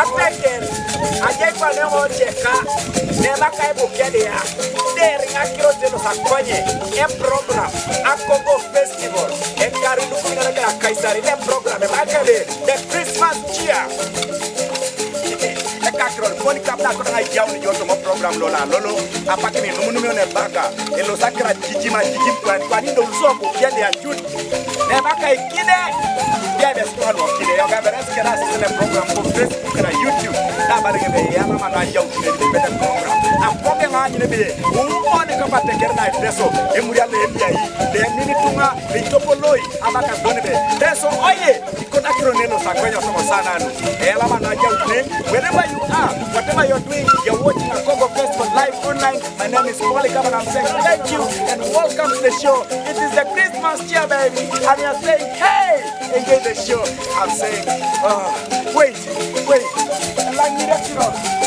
Ateker, ajai kwane ŋo ceka, nema kai Bukedea, der ŋakiro telo sakonye, e program, Akogo Festival, e kari lukunyana kera Kaisari, e program, e makale, the Christmas cheer. Ekakiror, koni kabla kona jaun jo tomo program lo la lolo, apakin numunumi one baka, elo sakra jijima jijim kwan, kwan indo luso Bukedea jut. Ne baka ikide, ya bes kwa lo kide, yoga beres kera sene program ko Facebook kera YouTube. Na bare ngebe ya mama na jaun kide bete program. Apoke ngani ne be, uone kama tekere na Teso, emuria le M B I, le mini tunga, le topoloi, abaka done be. Teso oye! Ikotakiro neno sakwenya soko sana anu. Eyalama na jautne, wherever you are, whatever you're doing, you're watching Akogo Festival live on My name is Polycarp and I'm saying thank you and welcome to the show. It is the Christmas cheer, baby. And you're saying, hey, enjoy the show. I'm saying, oh, wait, wait. Langire kiro.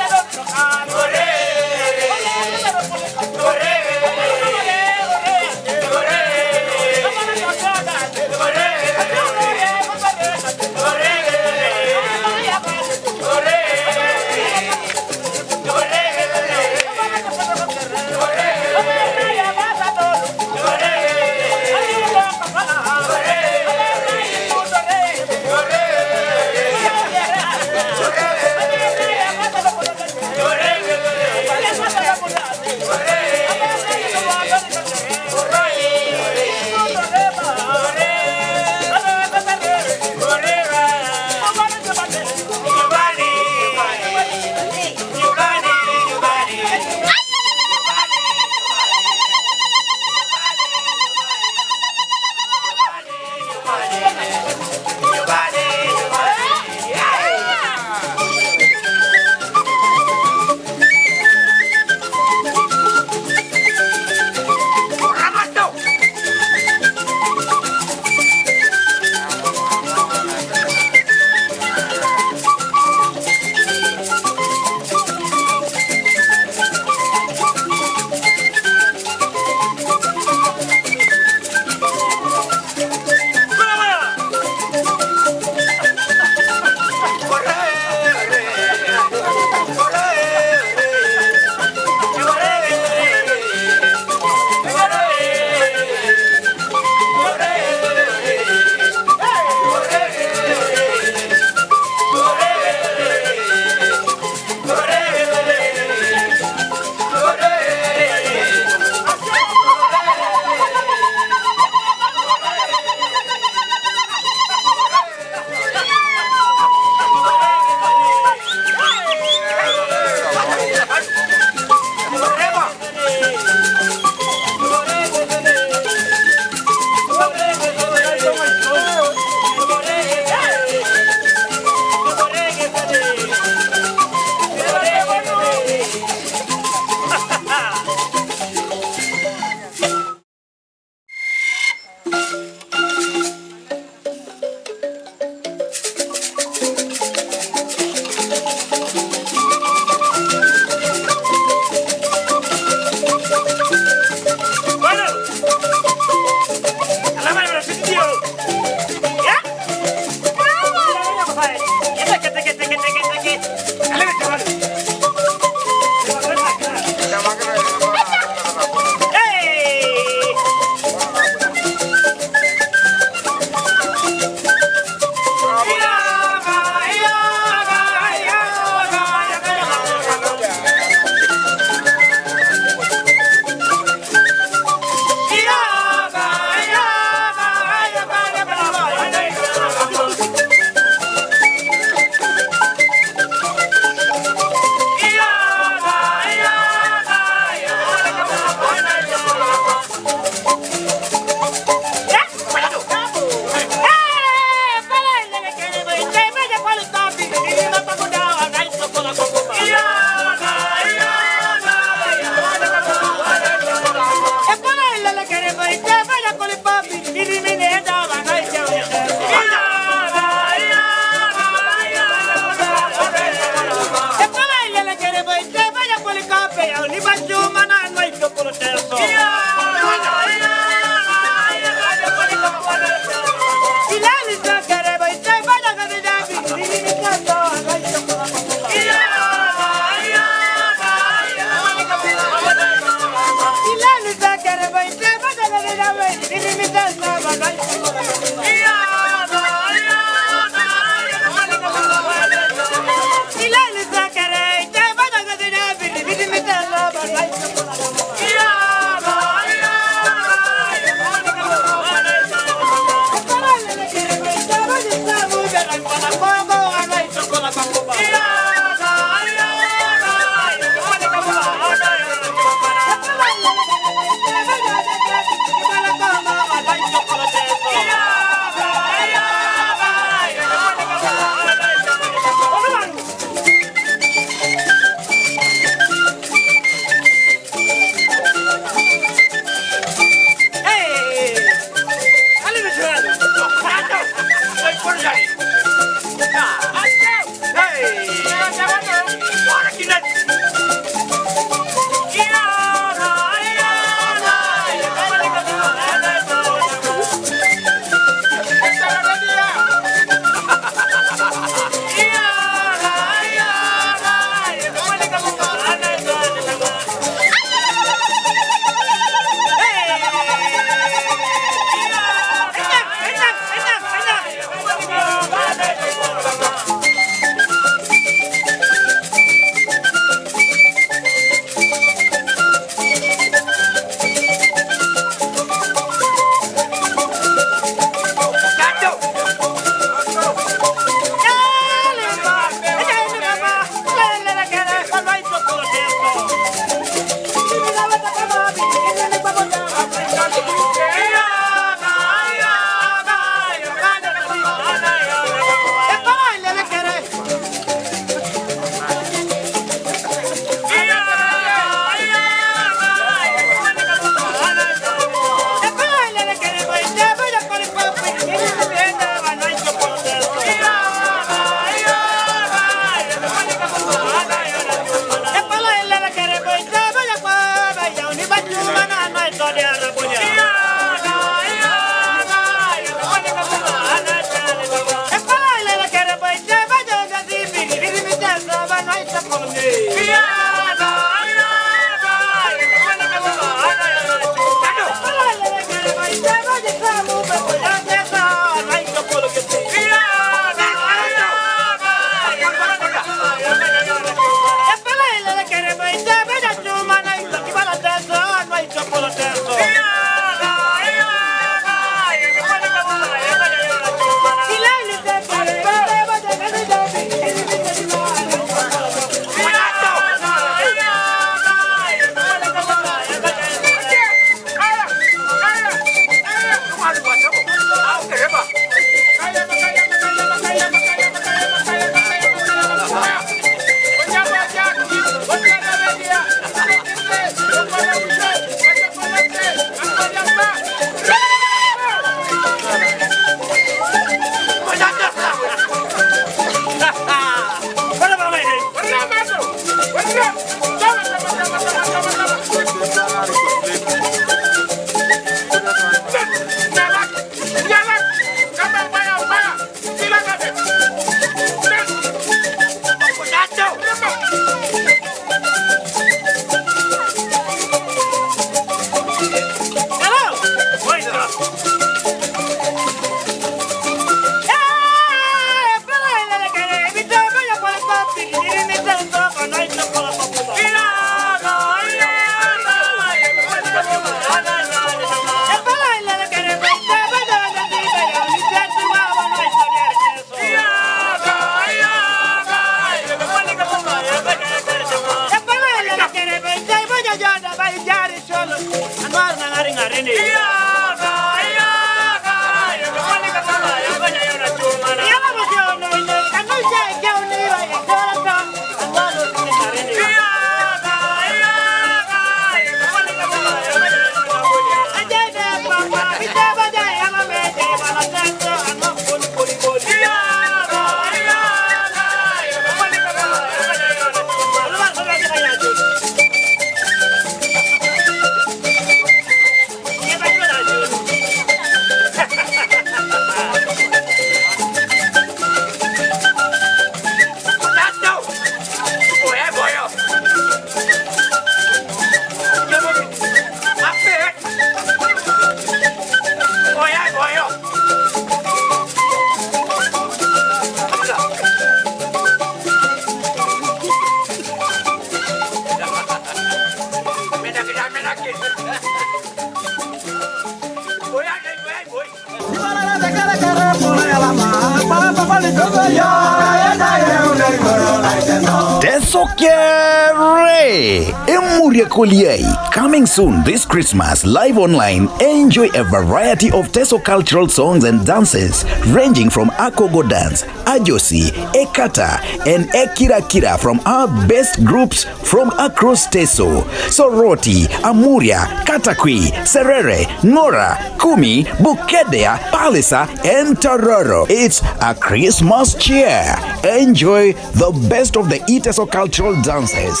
Teso Kere! Emuria Koliei. Coming soon this Christmas, live online. Enjoy a variety of Teso cultural songs and dances, ranging from Akogo dance, Ajosi, Ekata, and Ekirakira from our best groups from across Teso. Soroti, Amuria, Katakwi, Serere, Ngora, Kumi, Bukedea, Pallisa, and Tororo. It's a Christmas cheer. Enjoy the best of the Iteso cultural dances.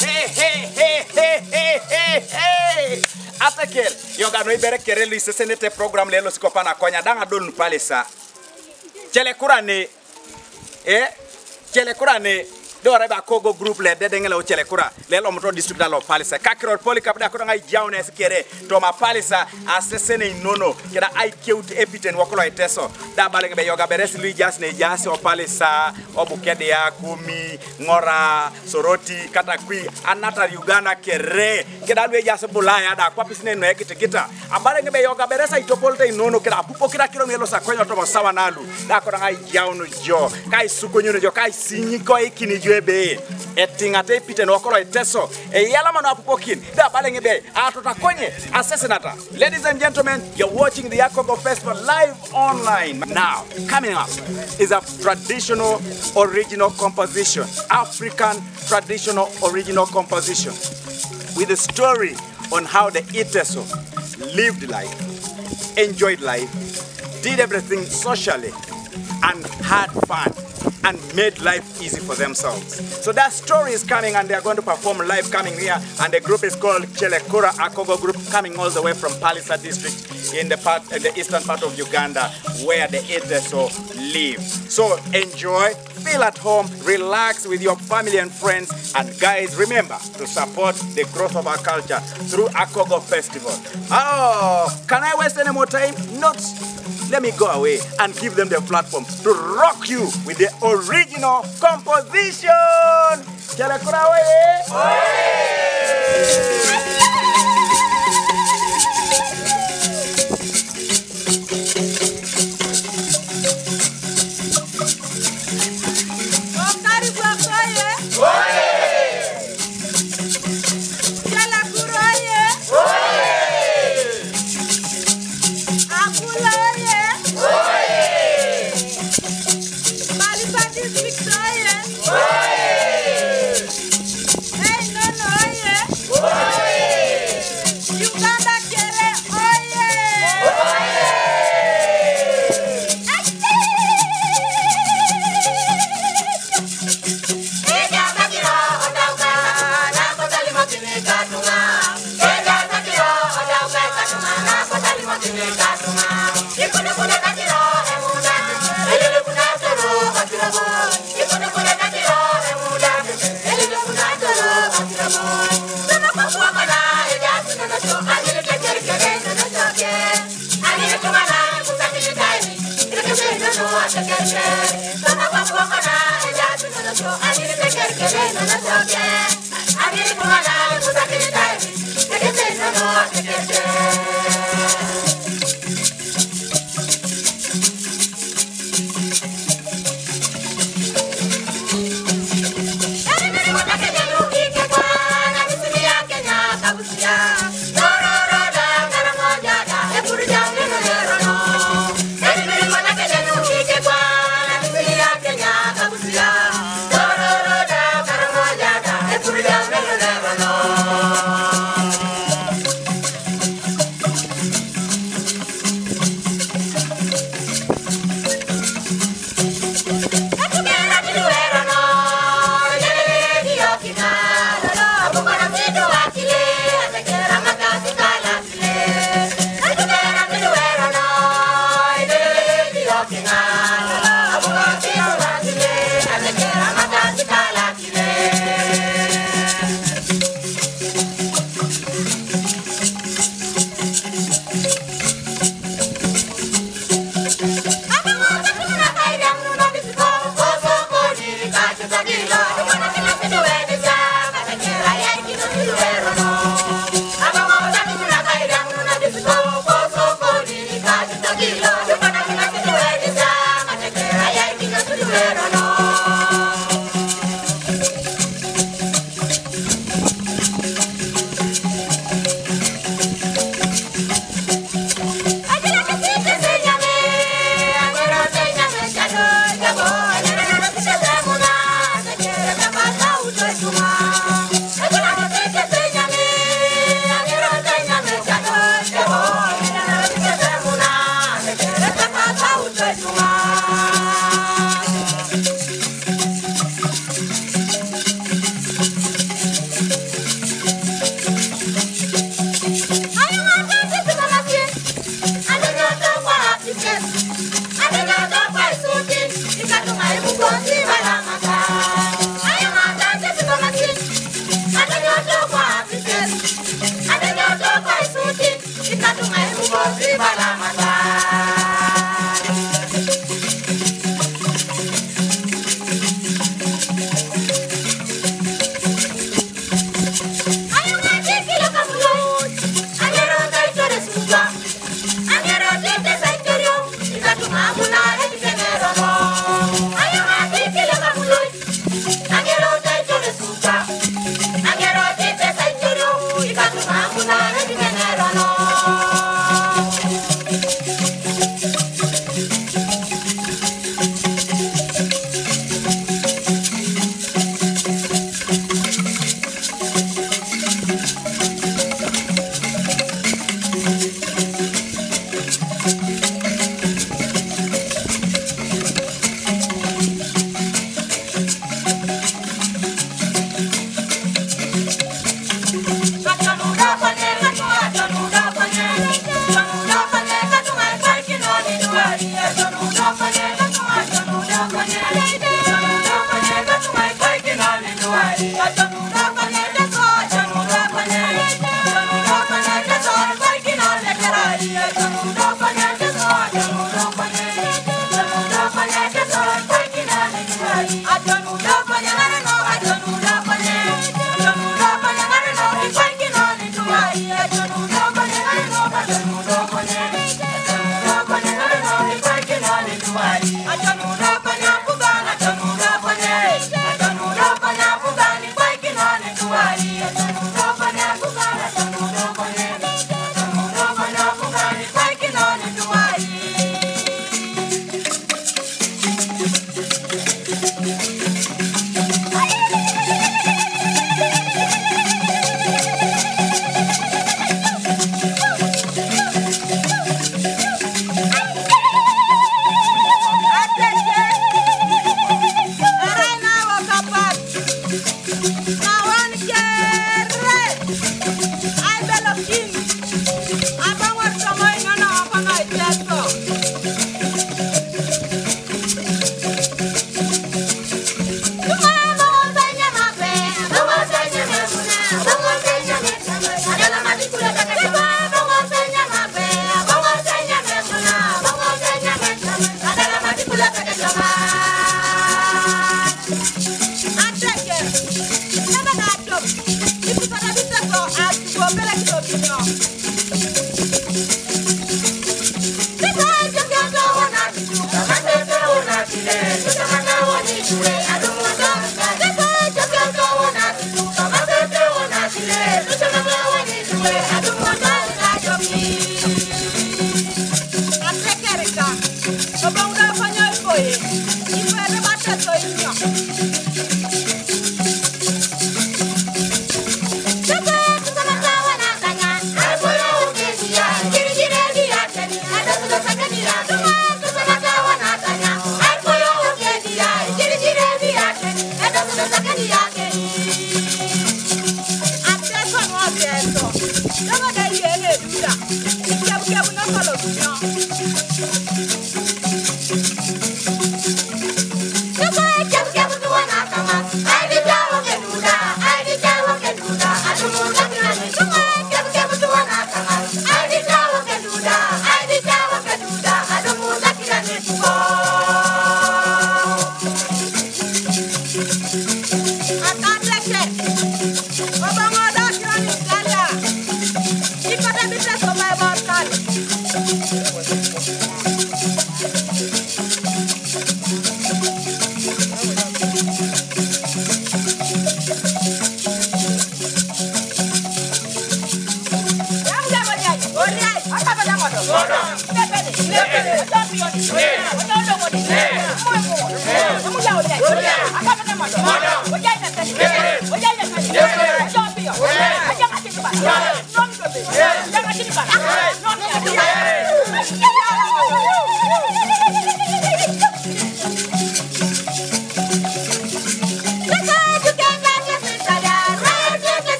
Hey, hey, hey, hey, hey, hey, hey. Atekel, yoga no ibere kere lu isesene te program lelo sikopa na konya danga dol nu Pallisa. Chele kura ni, eh? Chele kura ni, do reba Akogo group le dedengele o chele kura. Lelo moto district alo Pallisa. Kakiro Polycarp da kura ngai jaune sikere. Toma Pallisa asesene inono. Keda ai keut epiten wakolo Iteso. Da bale be yoga beres lu ijas ne ijas o Pallisa, o Bukedea, Kumi, Ngora, Soroti, Katakwi, anata Uganda kere. Keda lu ijas Bulaya da kwa pisine no ekitikita. Abale ngebe yoga beresa itopolte inono keda apupo kira kiro mielo sa kwenyo tomo sawa nalu. Da kura ngai jaunu jo. Kai suko nyuno jo. Kai sinyi ko ikini jo ebe. Etingate epiten wakolo Iteso. E yala mano apupo kin. Da bale ngebe atota konye. Asesenata. Ladies and gentlemen, you're watching the Akogo Festival live online. Now, coming up is a traditional original composition, African traditional original composition, with a story on how the Iteso lived life, enjoyed life, did everything socially, and had fun, and made life easy for themselves. So that story is coming, and they are going to perform live coming here. And the group is called Chelekura Akogo Group, coming all the way from Pallisa District in the part, in the eastern part of Uganda, where the Iteso live. So enjoy, feel at home, relax with your family and friends. And guys, remember to support the growth of our culture through Akogo Festival. Oh, can I waste any more time? Not. Let me go away and give them the platform to rock you with the original composition. Chelekura oye! Okaribwa oye! Chelekura oye! Akula oye! Pallisa District oye! Hey, Nono oye! Uganda kere oye!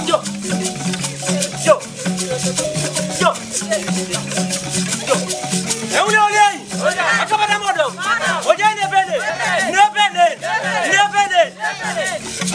Yo. Yo. Yo. Yo. E ule ole ai. Akabata modo. Oje ne pende. Ne pende. Ne pende.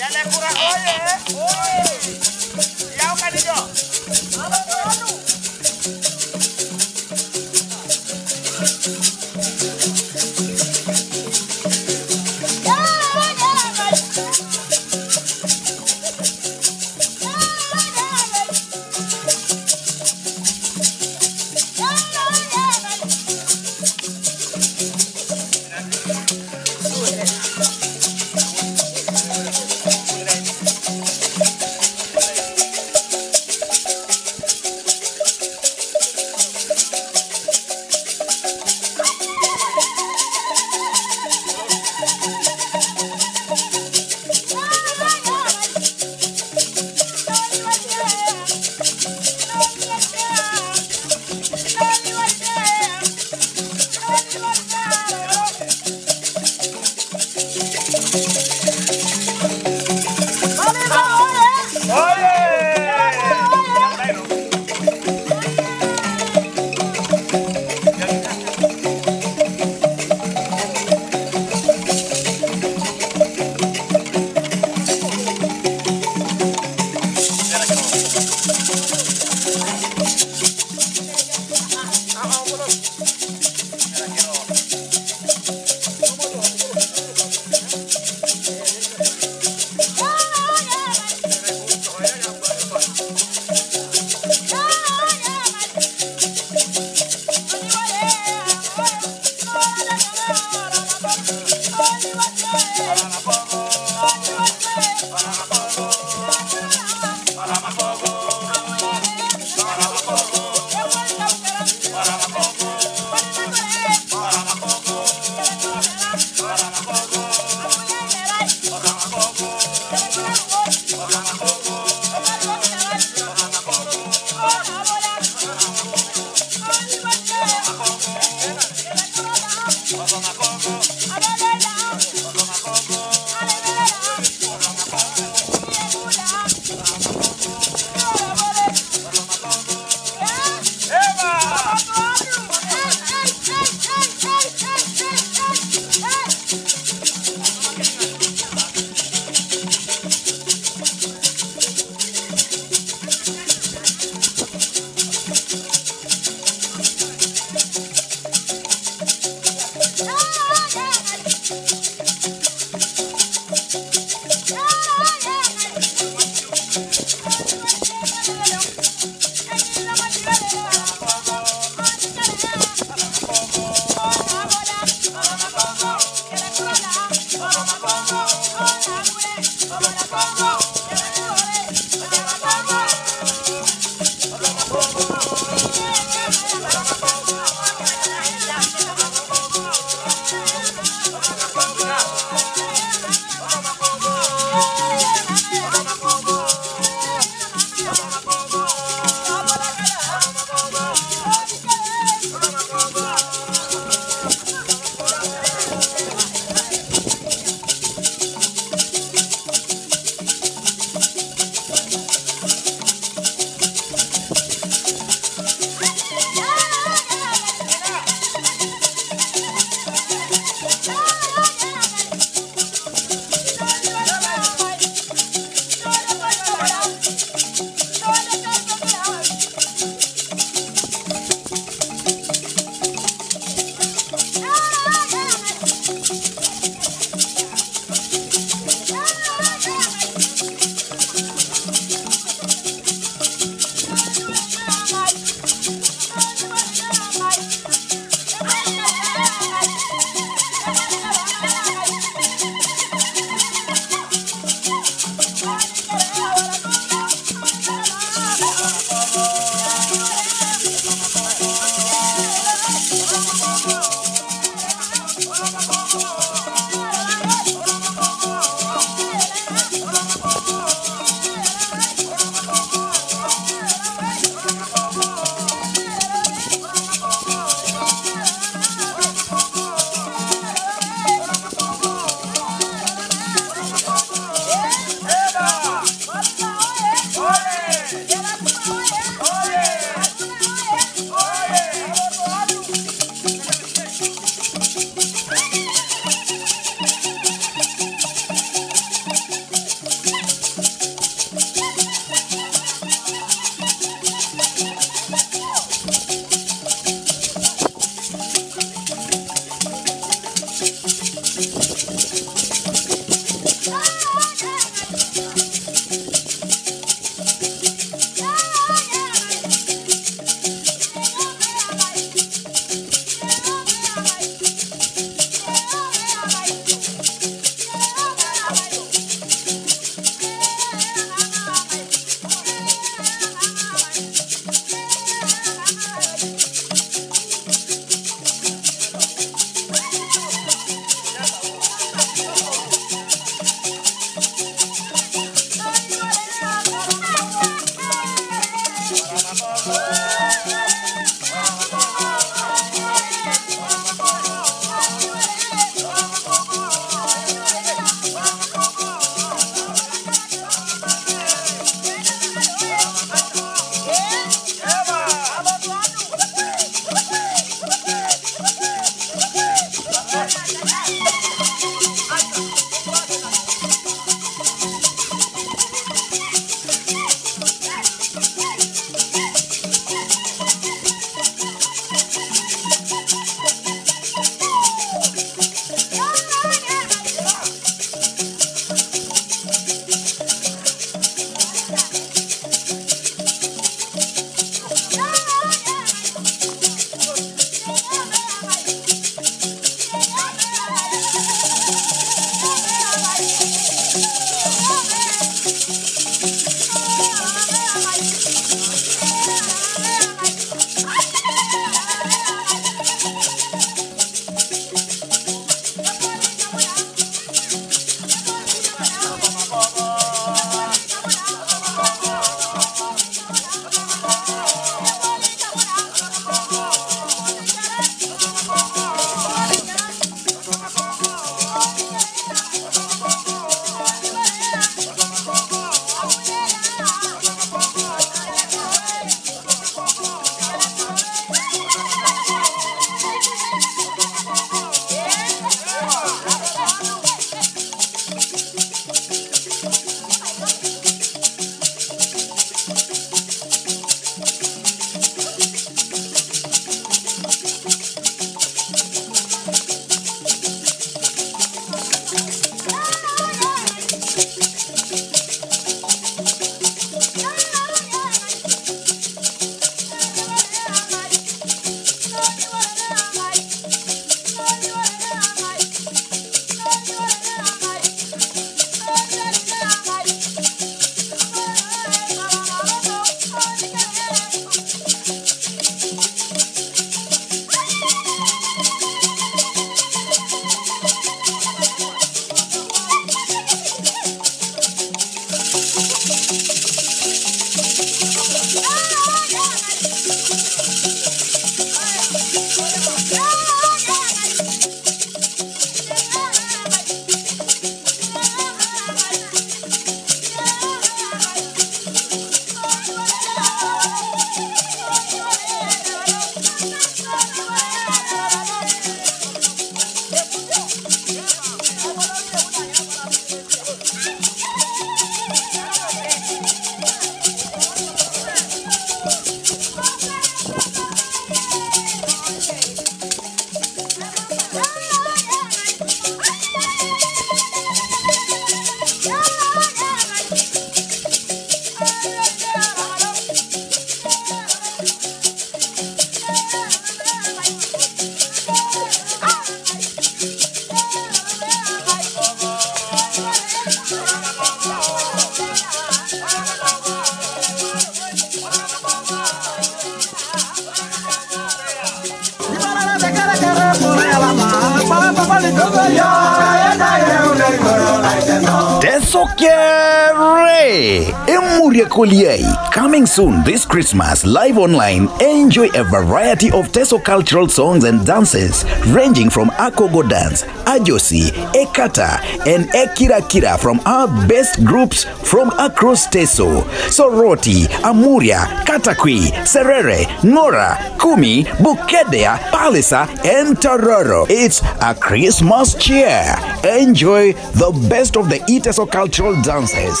Teso Kere! Emuria Koliei. Coming soon this Christmas, live online. Enjoy a variety of Teso cultural songs and dances, ranging from Akogo dance, Ajosi, Ekata, and Ekirakira from our best groups from across Teso. Soroti, Amuria, Katakwi, Serere, Ngora, Kumi, Bukedea, Pallisa, and Tororo. It's a Christmas cheer. Enjoy the best of the Iteso cultural dances.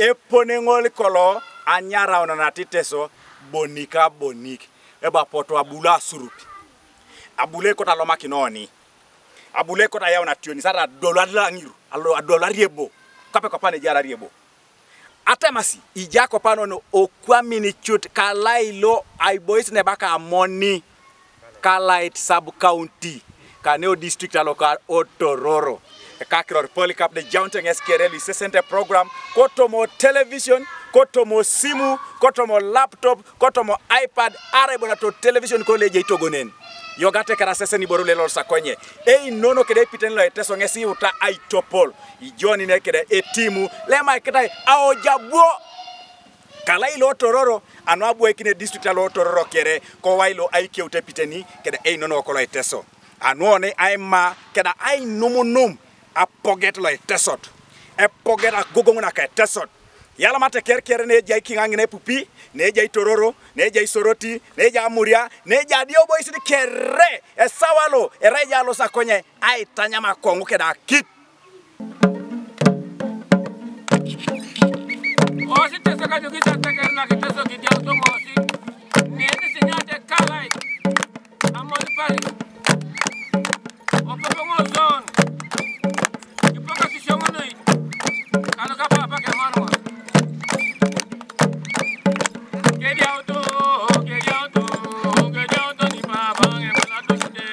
Epone ŋol kolo anyaraun nati Teso bonik abonik, eba apotu abulu asurup, abulu ekot alomakin oni, abulu ekot ayaun ationis, arai adolu alaŋiru, alo- adolu ariebo, kwape kopa ne ejaar ariebo. Atemasi, ija kopa non okwamin cut kalai lo aibois ne ebakai amoni, Kalait Sub County, kane o district aloka o Tororo. Ekakiror Polycarp de Jaunte ŋes kere lu isesente program, kotomo television, kotomo simu, kotomo laptop, kotomo iPad, arai bo nato television kolo ejai itogonen. Yogate kera sesen iboro lelo sakonye. Einono kede epiten lo Eteso ŋes iuta aitopol. Ijoni ne kede etimu, lema ekitai aojabuo. Kalai lo Tororo, anu abwoikin edistrict alo Tororo kere, kowai lo aikeut epiteni, keda einono kolo Eteso. Anu oni aima, keda ainumunum, apoget lo Etesot. Epoget agogoŋ naka Etesot. Yalamate kerker ne ejai kiŋaŋin epupi, ne ejai Tororo, ne ejai Soroti, ne ejai Amuria, ne ejai adioboisit kere, esawa lo, erai ejai alosakonye, aitanyam akoŋu keda akit. Osi Teso kanyokis ateker nakiteso kidiauto ŋosi. Neni sinyate Kalait. Amoni pari. Opopo ŋozon. Kipoko sisioŋonoi. Kanuka papa kemarwa. Kediauto, kediauto, kediauto ni papa ŋeŋola dojute.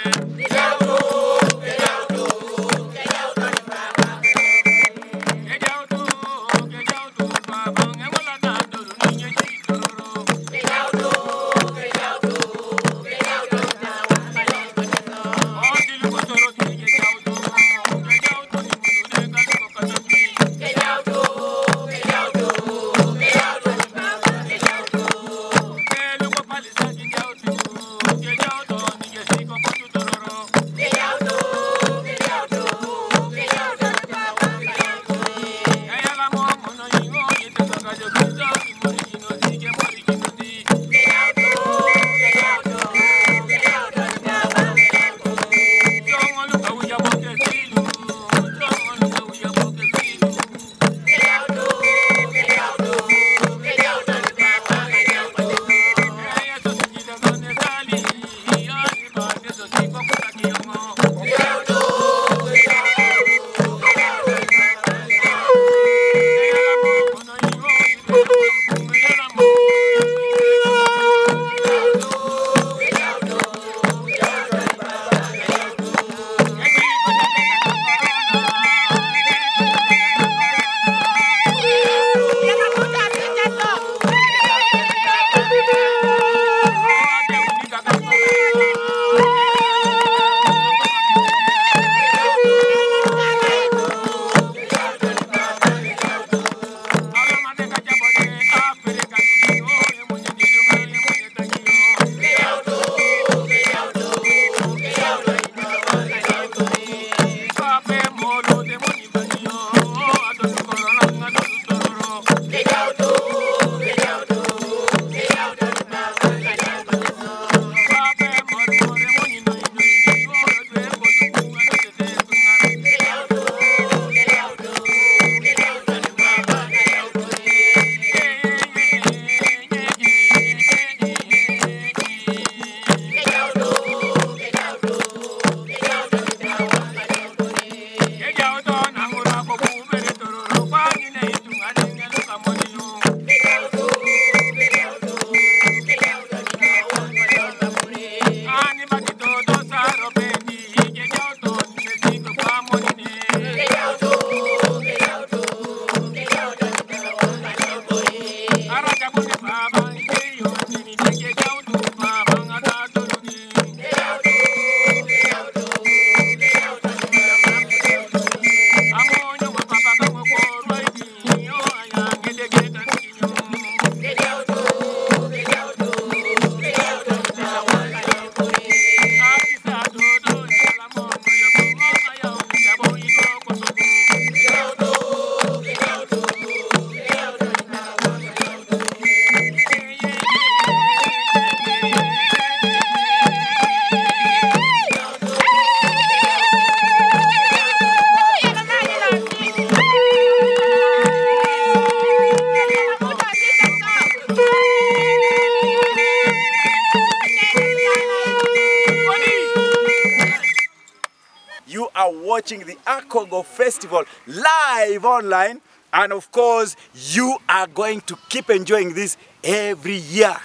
Watching the Akogo Festival live online, and of course, you are going to keep enjoying this every year.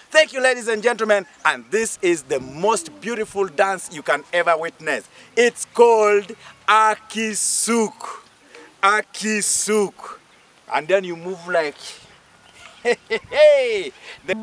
Thank you, ladies and gentlemen, and this is the most beautiful dance you can ever witness. It's called Akisuk. Akisuk. And then you move like, hey, hey, hey. The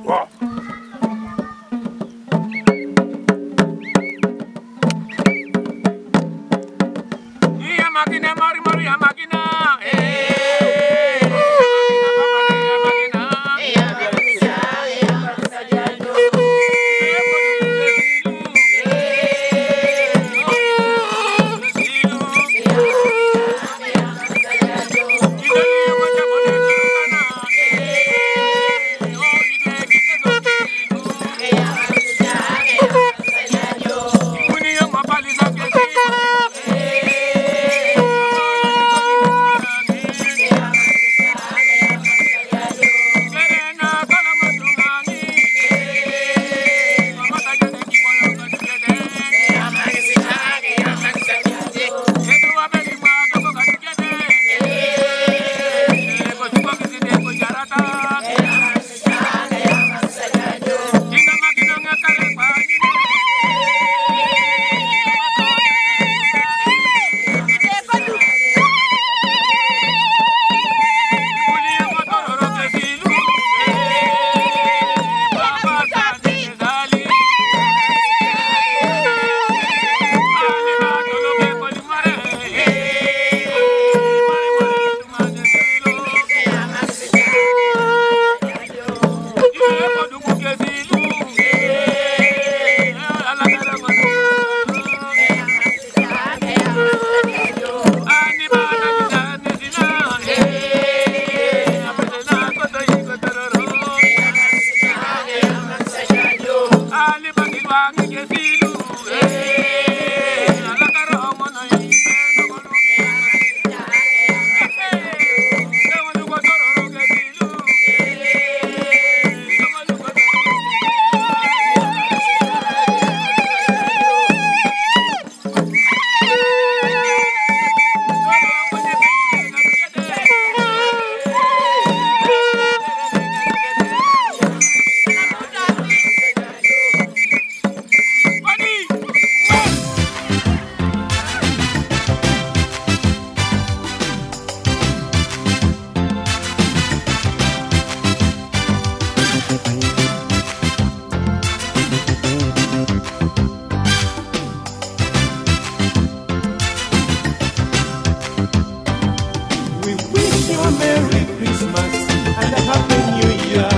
We wish you a Merry Christmas and a Happy New Year.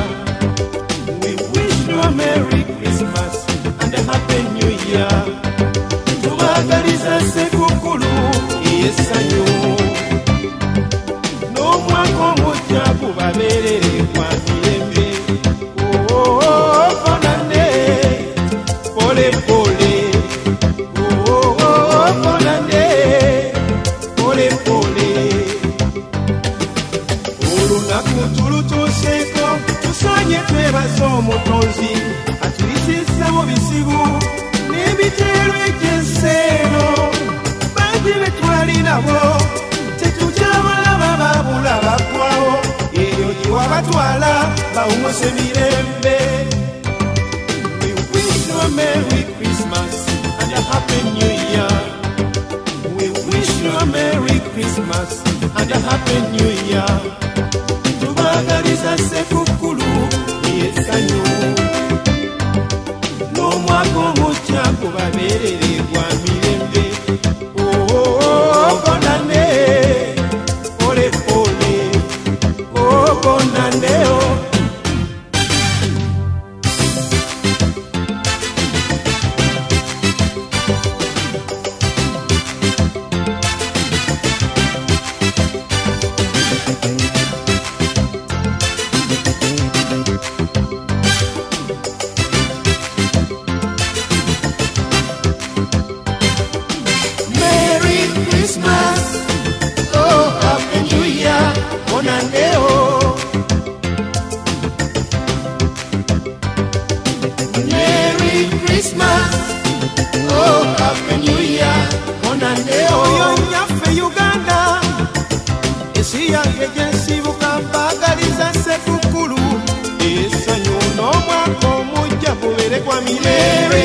We wish you a Merry Christmas and a Happy New Year. Tubagaliza sekukulu y'essanyu. N'omwaka omujja gubabeerere gwa mirembe. Oh, bonane, pole pole. Oh, bonane, pole pole. Olunaku tulutuuseeko, tusaanye twebaze omutonzi atuliziza mu bizibu n'ebiteero egy'ensi eno. Bangi be twali nabo tetujja balaba, babula bagwawo. Eyo gye wabatwala bawumuse mirembe. We wish you a Merry Christmas and a Happy New Year. We wish you a Merry Christmas and a Happy New Year. Tubagaliza sekukulu y'essanyu. N'omwaka omujja gubabeerere gwa mirembe. Oh, bonane, pole pole. Oh, bonane, oh. Yange gye nsibuka, mpagaliza Ssekukulu essanyu n'omwaka omujja gubeere gwa mirembe.